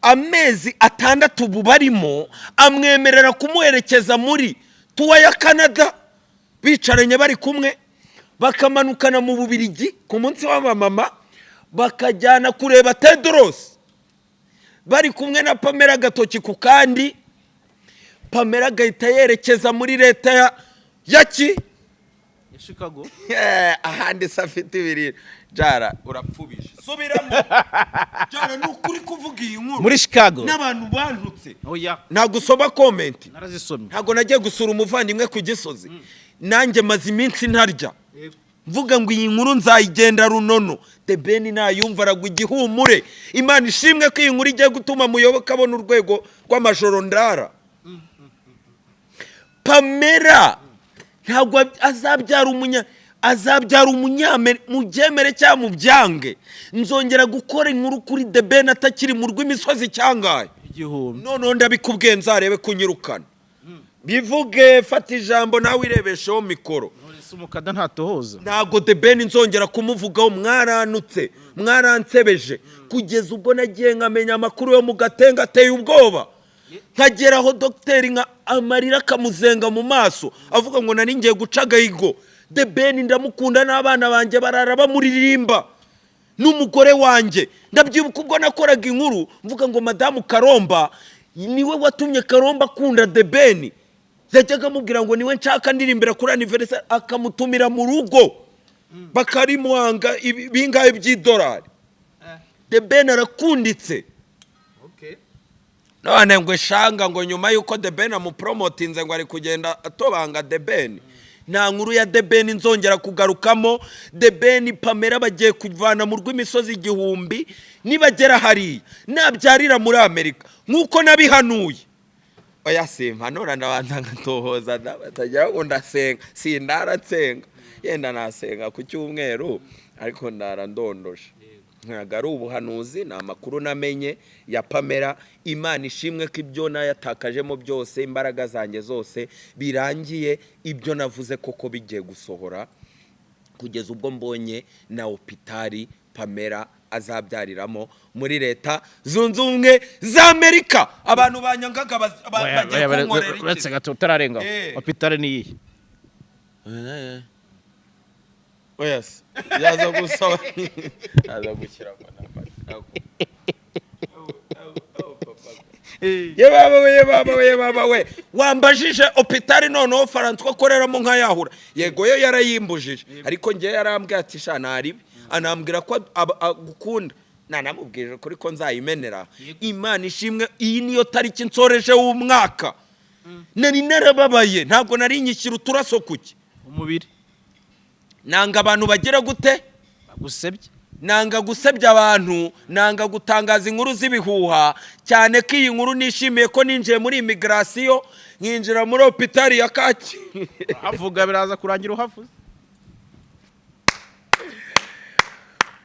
amezi 6 ubu barimo, amwemerera kumuherekeza muri tour ya Canada, bicaranye bari kumwe, bakamanukana mu Bubirigi ku munsi w'abamama, bakajyana kureba Tedros bari kumwe na Pamela agatoki ku kandi. Pamela agahita yerekeza muri leta ya ki? Ya Chicago. Ahandi se afite ibiri? Jara, urapfubije, subiramo. Jara, ni ukuri kuvuga iyi nkuru Muri Chicago. n'abantu bantutse. Oya. Ntabwo usoma comment. Narazisomye. Ntabwo nagiye gusura umuvandimwe ku Gisozi, nanjye maze iminsi ntarya, mvuga ngo iyi nkuru nzayigenda runono. The Ben nayumva aragwa igihumure. Imana ishimwe ko iyi nkuru igiye gutuma Muyoboke abona urwego rw'amajoro ndara. Pamela ntabwo azabyara umunya, azabyara umunyamerika, mubyemere cyangwa mubyange. Nzongera gukora inkuru kuri The Ben atakiri mu rw'imisozi cyangaye. 1000. Noneho ndabikubwiye, nzarebe kunyirukana. Bivuge, fata ijambo nawe irebesheho mikoro. None se umukada ntatohoza? Ntabwo The Ben nzongera kumuvugaho. Mwaranutse, mwaransebeje, kugeza ubwo nagiye nkamenya amakuru yo mu Gatenga ateye ubwoba, nkageraho dogiteri nka amarira akamuzenga mu maso, avuga ngo nari ngiye guca agahigo. The Ben ndamukunda, n'abana banjye barara bamuririmba, n'umugore wanjye. Ndabyibuka ubwo nakoraga inkuru mvuga ngo madamu Karomba niwe watumye Karomba akunda The Ben. Yajyaga amubwira ngo niwe nshaka ndirimbira kuri anniversaire, akamutumira mu rugo, bakarimuhanga bingahe by'idolari. The Ben arakunditse. None ngo shanga ngo nyuma y'uko The Ben amupromotinze, ngo ari kugenda atobanga The Ben. Nta nkuru ya The Ben nzongera kugarukamo. The Ben, Pamela bagiye kuvana mu rw'imisozi 1000. Nibagera hariya, nabyarira muri Amerika nk'uko nabihanuye. Oya, simpanura, ndabanza nkatohoza da, batagira ngo ndasenga. Sindara nsenga, yenda nasenga ku cyumweru, ariko ndara ndondoshe. Ntabwo ari ubuhanuzi, ni amakuru namenye ya Pamela. Imana ishimwe ko ibyo nayatakajemo byose, imbaraga zanjye zose, birangiye ibyo navuze koko bigiye gusohora, kugeza ubwo mbonye na hôpital Pamela azabyariramo muri Leta Zunze Ubumwe za Amerika. Abantu banyangaga bagiye kunkorera iki? Uretse gato, utararengaho. Hôpital ni iyihe? Oya se, yaza gusaba, yaza gushyiramo n'amata. Ye baba we, ye baba we, ye baba we! Wambajije hôpital noneho Francois akoreramo nkayahura. Yego, yo yarayimbujije, ariko njyewe yarambwiye ati sha ntaribi, anambwira ko agukunda. Nanamubwije kuri ko nzayimenera. Imana ishimwe, iyi niyo tariki nsoreje w'umwaka. Nari narababaye, ntabwo nari nyishyira uturaso kuki Umubiri. Nanga abantu bagira gute? Bagusebye. Nanga gusebya abantu, nanga gutangaza inkuru z'ibihuha, cyane ko iyi nkuru nishimiye ko ninjiye muri immigration, nkinjira muri hôpital ya Kacyiru. Havuga, biraza kurangira uhavuze.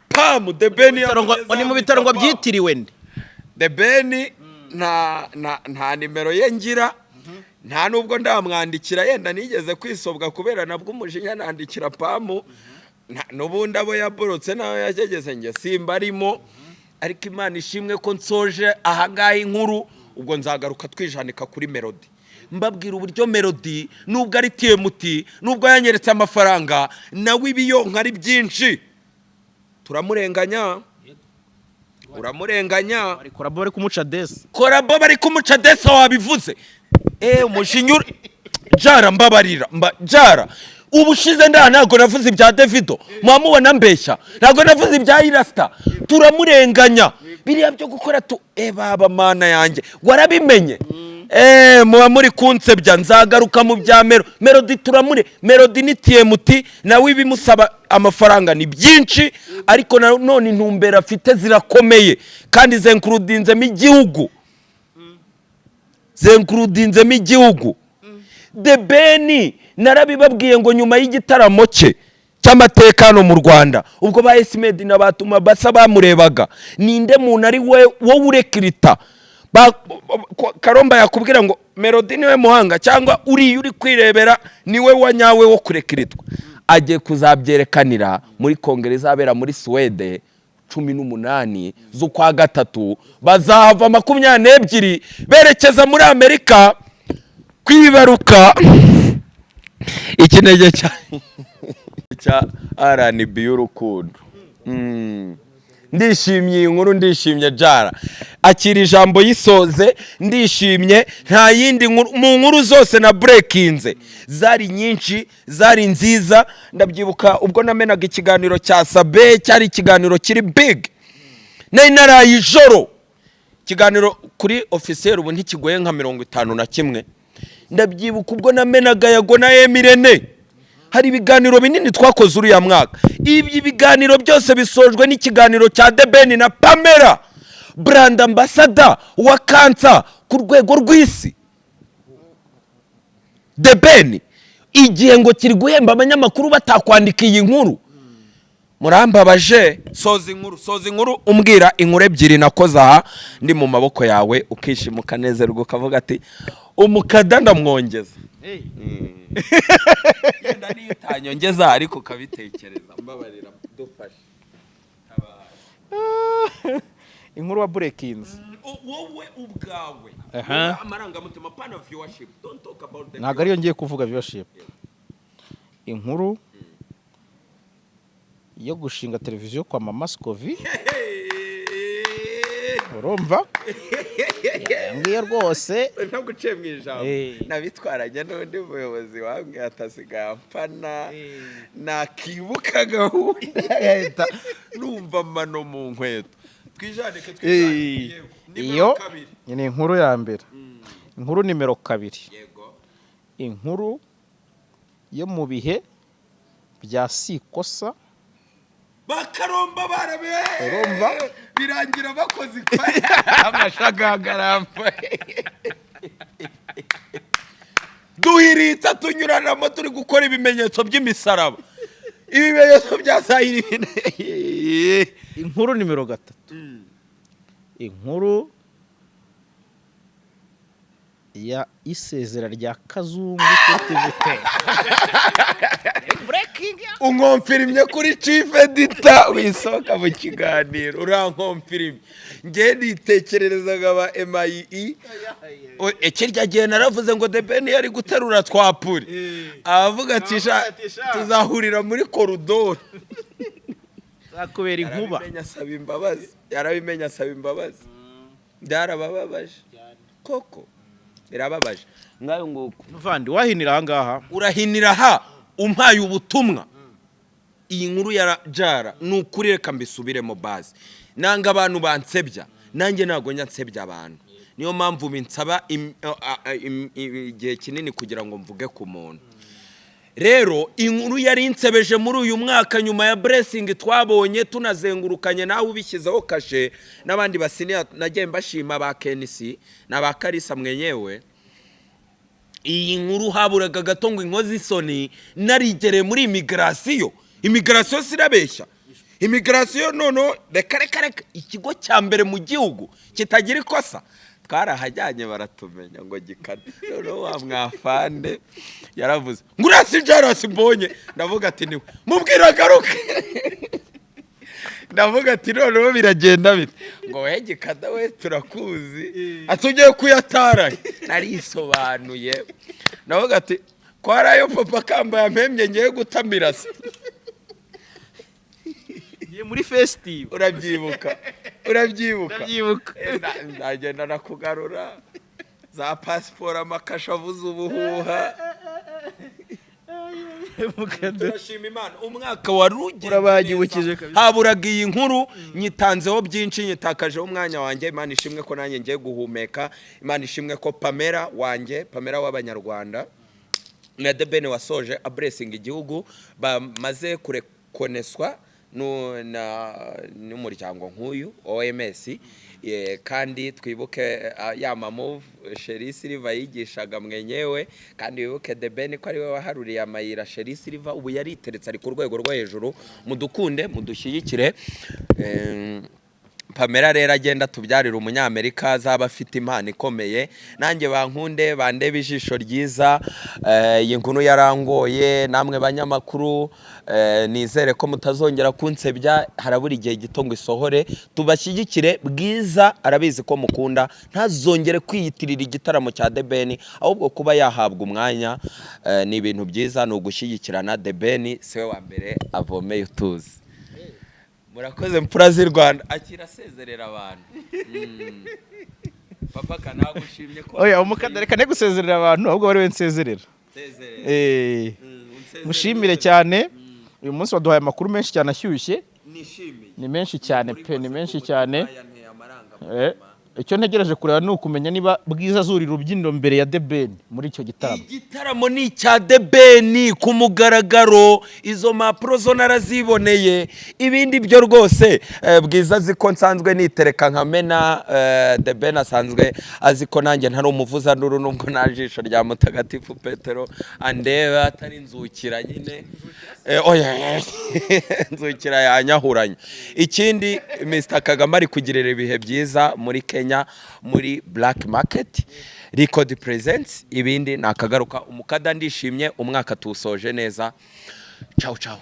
Pamu The Ben. Ngo ni mu bitaro ngo byitiriwe nde? The Ben nta nimero ye ngira, nta nubwo ndamwandikira. Yenda nigeze kwisobwa kubera nabwo umujinya, nandikira Pamu. N'ubundi abo yaborotse nawe yagegeze, njye simba arimo. Ariko Imana ishimwe ko nsoje ahangaha inkuru. Ubwo nzagaruka twijanika kuri Melody, mbabwira uburyo Melody, nubwo ari TMT, nubwo yanyeretse amafaranga, nawe ibiyonka ari byinshi. Turamurenganya, uramurenganya. Bari collabo, bari kumuca desi. Collabo, bari kumuca desa, wabivuze. Umujinya jara, mbabarira, mba jara. Ubushize nda ntabwo navuze ibya Davido, muba mbeshya, ntabwo navuze ibya Irasita. Turamurenganya biriya byo gukora tu baba mana yanjye, warabimenye. Muba muri kunsebya. Nzagaruka mu bya Melody. Turamure Melody ni TMT, nawe ibimusaba amafaranga ni byinshi, ariko nanone intumbero afite zirakomeye kandi zenkurudinzemo igihugu, zenkurudinzemo igihugu. The Ben narabibabwiye ngo nyuma y'igitaramo cye cy'amateka hano mu Rwanda, ubwo ba Esimedi na batuma basa bamurebaga, ninde muntu ari we wowe urekirita? Karomba yakubwira ngo Melody niwe muhanga, cyangwa uriya uri kwirebera niwe wa nyawe wo kurekiritwa. Agiye kuzabyerekanira muri kongere izabera muri Suwede 18 z'ukwa gatatu. Bazahava 22 berekeza muri Amerika kwibaruka ikinege cya R&B y'urukundo. Ndishimye iyi nkuru, ndishimye. Jara akira ijambo yisoze. Ndishimye, nta yindi nkuru mu nkuru zose na breakinze, zari nyinshi, zari nziza. Ndabyibuka ubwo namenaga ikiganiro cya Sabe, cyari ikiganiro kiri big, nari naraye ijoro. Ikiganiro kuri officiel ubu ntikigoye nka 51. Ndabyibuka ubwo namenaga Yago na Emirene. Hari ibiganiro binini twakoze uriya mwaka. Ibi biganiro byose bisojwe n'ikiganiro cya The Ben na Pamela, brand ambassador wa cancer ku rwego rw'isi. The Ben, igihe ngo kiri guhemba abanyamakuru batakwandika iyi nkuru. Murambabaje. Soza inkuru, soza inkuru, umbwira inkuru ebyiri nakoze aha ndi mu maboko yawe, ukishima, ukanezerwa, ukavuga ati umukada ndamwongeza. Yenda niyo utanyongeza ariko ukabitekereza. Mbabarira, dufashe. Inkuru wa breakinze? Wowe ubwawe. Aha. Amarangamutima pana, viewership, don't talk about the Ntabwo ariyo ngiye kuvuga, viewership. Inkuru yo gushinga televiziyo kwa Mama Scovi, urumva ngiyo rwose. Ntabwo uciye mu ijambo. Nabitwaranye n'undi muyobozi wambwiye atasigaye amfana, nakibuka gahunda agahita numva amano mu nkweto. Twijandike, twijandike. Yego. Nimero Iyo kabiri. ni inkuru ya mbere. Inkuru nimero 2: inkuru yo mu bihe bya Sikosa. Bakaromba barabe. Urumva? Birangira bakoze amashagagaramba, duhiritsa, tunyuranamo, turi gukora ibimenyetso by'imisaraba, ibimenyetso bya sayiri. Inkuru nimero 3, inkuru ya isezera rya Kazungu kuri TVT. Unkomfirimye kuri chief editor wisohoka mu kiganiro, urankomfirimye. Nge nitekererezaga ba MIE. Kirya gihe naravuze ngo The Ben yari guterura twapuri, abavuga ati "Sha, tuzahurira muri koridoro." Zakubera inkuba. Yarabimenye asaba imbabazi, yarabimenye asaba imbabazi. Byarabababaje koko, birababaje. Ngayo nguko. Muvandi, wahinira ahangaha. Urahinira ha, umpaye ubutumwa. Iyi nkuru ya Jara ni ukuri, reka mbisubiremo bazi. Nanga abantu bansebya, nanjye ntabwo njya nsebya abantu. Niyo mpamvu binsaba igihe kinini kugira ngo mvuge ku muntu. Rero inkuru yari insebeje muri uyu mwaka, nyuma ya blessing twabonye tunazengurukanye, nawe ubishyizeho kashe n'abandi basiniya nagiye mbashima, ba Kenisi na ba Karisa mwenyewe. Iyi nkuru haburaga gato ngo inkozi isoni. Narigereye muri immigration. Immigration sirabeshya, immigration noneho reka reka reka, ikigo cya mbere mu gihugu kitagira ikosa. Twarahajyanye baratumenya ngo gikata. Noneho wa mwafande yaravuze ngo uriya si Jarasi mbonye. Ndavuga ati niwe, mubwira agaruke. Ndavuga ati noneho biragenda bite? Ngo we gikada we turakuzi, ati ugiye kuyatara. Narisobanuye, ndavuga ati ko hari ayo papa kamba yampembye ngiye gutamira se. Ngiye muri festive. Urabyibuka, urabyibuka? Ndabyibuka. Nzagenda nakugarura za pasiporo, amakasha avuze ubuhuha. Turashima Imana, umwaka wari ugenze Urabanyibukije neza. kabisa. Haburaga iyi nkuru, nyitanzeho byinshi, nyitakajeho umwanya wanjye. Imana ishimwe ko nanjye ngiye guhumeka. Imana ishimwe ko Pamela wanjye, Pamela w'Abanyarwanda, na The Ben wasoje ablessinga igihugu, bamaze kurekoneswa n'umuryango nk'uyu OMS. Kandi twibuke ya mamove Sherrie Silver yigishaga mwenyewe, kandi wibuke The Ben ko ariwe waharuriye amayira Sherrie Silver. Ubu yariteretse, ari ku rwego rwo hejuru. Mudukunde, mudushyigikire. Pamela rero agenda tubyarira Umunyamerika, azaba afite impano ikomeye. Nanjye bankunde, bandebe ijisho ryiza. Iyi nkuru yarangoye. Namwe banyamakuru, nizere ko mutazongera kunsebya. Harabura igihe gito ngo isohore, tubashyigikire. Bwiza arabizi ko mukunda, ntazongere kwiyitirira igitaramo cya The Ben, ahubwo kuba yahabwa umwanya ni ibintu byiza, ni ugushyigikirana. The Ben siwe wa mbere avomeye utuzi. Murakoze, mfura z'i Rwanda. Akira, asezerera abantu. Papa kanagushimye ko Oya, umukada, reka ne gusezerera abantu, ahubwo bari we nsezerera. Nsezerera. Eh, mushimire cyane. Uyu munsi waduhaye amakuru menshi cyane ashyushye. Nishimiye. Ni menshi cyane pe, ni menshi cyane. Yanteye amarangamutima. Icyo ntegereje kureba ni ukumenya niba Bwiza azurira urubyiniro mbere ya The Ben muri icyo gitaramo. Igitaramo ni icya The Ben ku mugaragaro, izo mpapuro zo naraziboneye. Ibindi byo rwose, Bwiza azi ko nsanzwe nitereka nkamena. The Ben asanzwe azi ko nanjye ntari umuvuzanduru, nubwo nta jisho rya Mutagatifu Petero andeba atari nzukira nyine. Oya, nzukira yanyahuranye. Ikindi, Mr Kagame ari kugirira ibihe byiza muri Kenya muri Black Market Record Presents. Ibindi nakagaruka. Umukada, ndishimye, umwaka tuwusoje neza. Ciao ciao.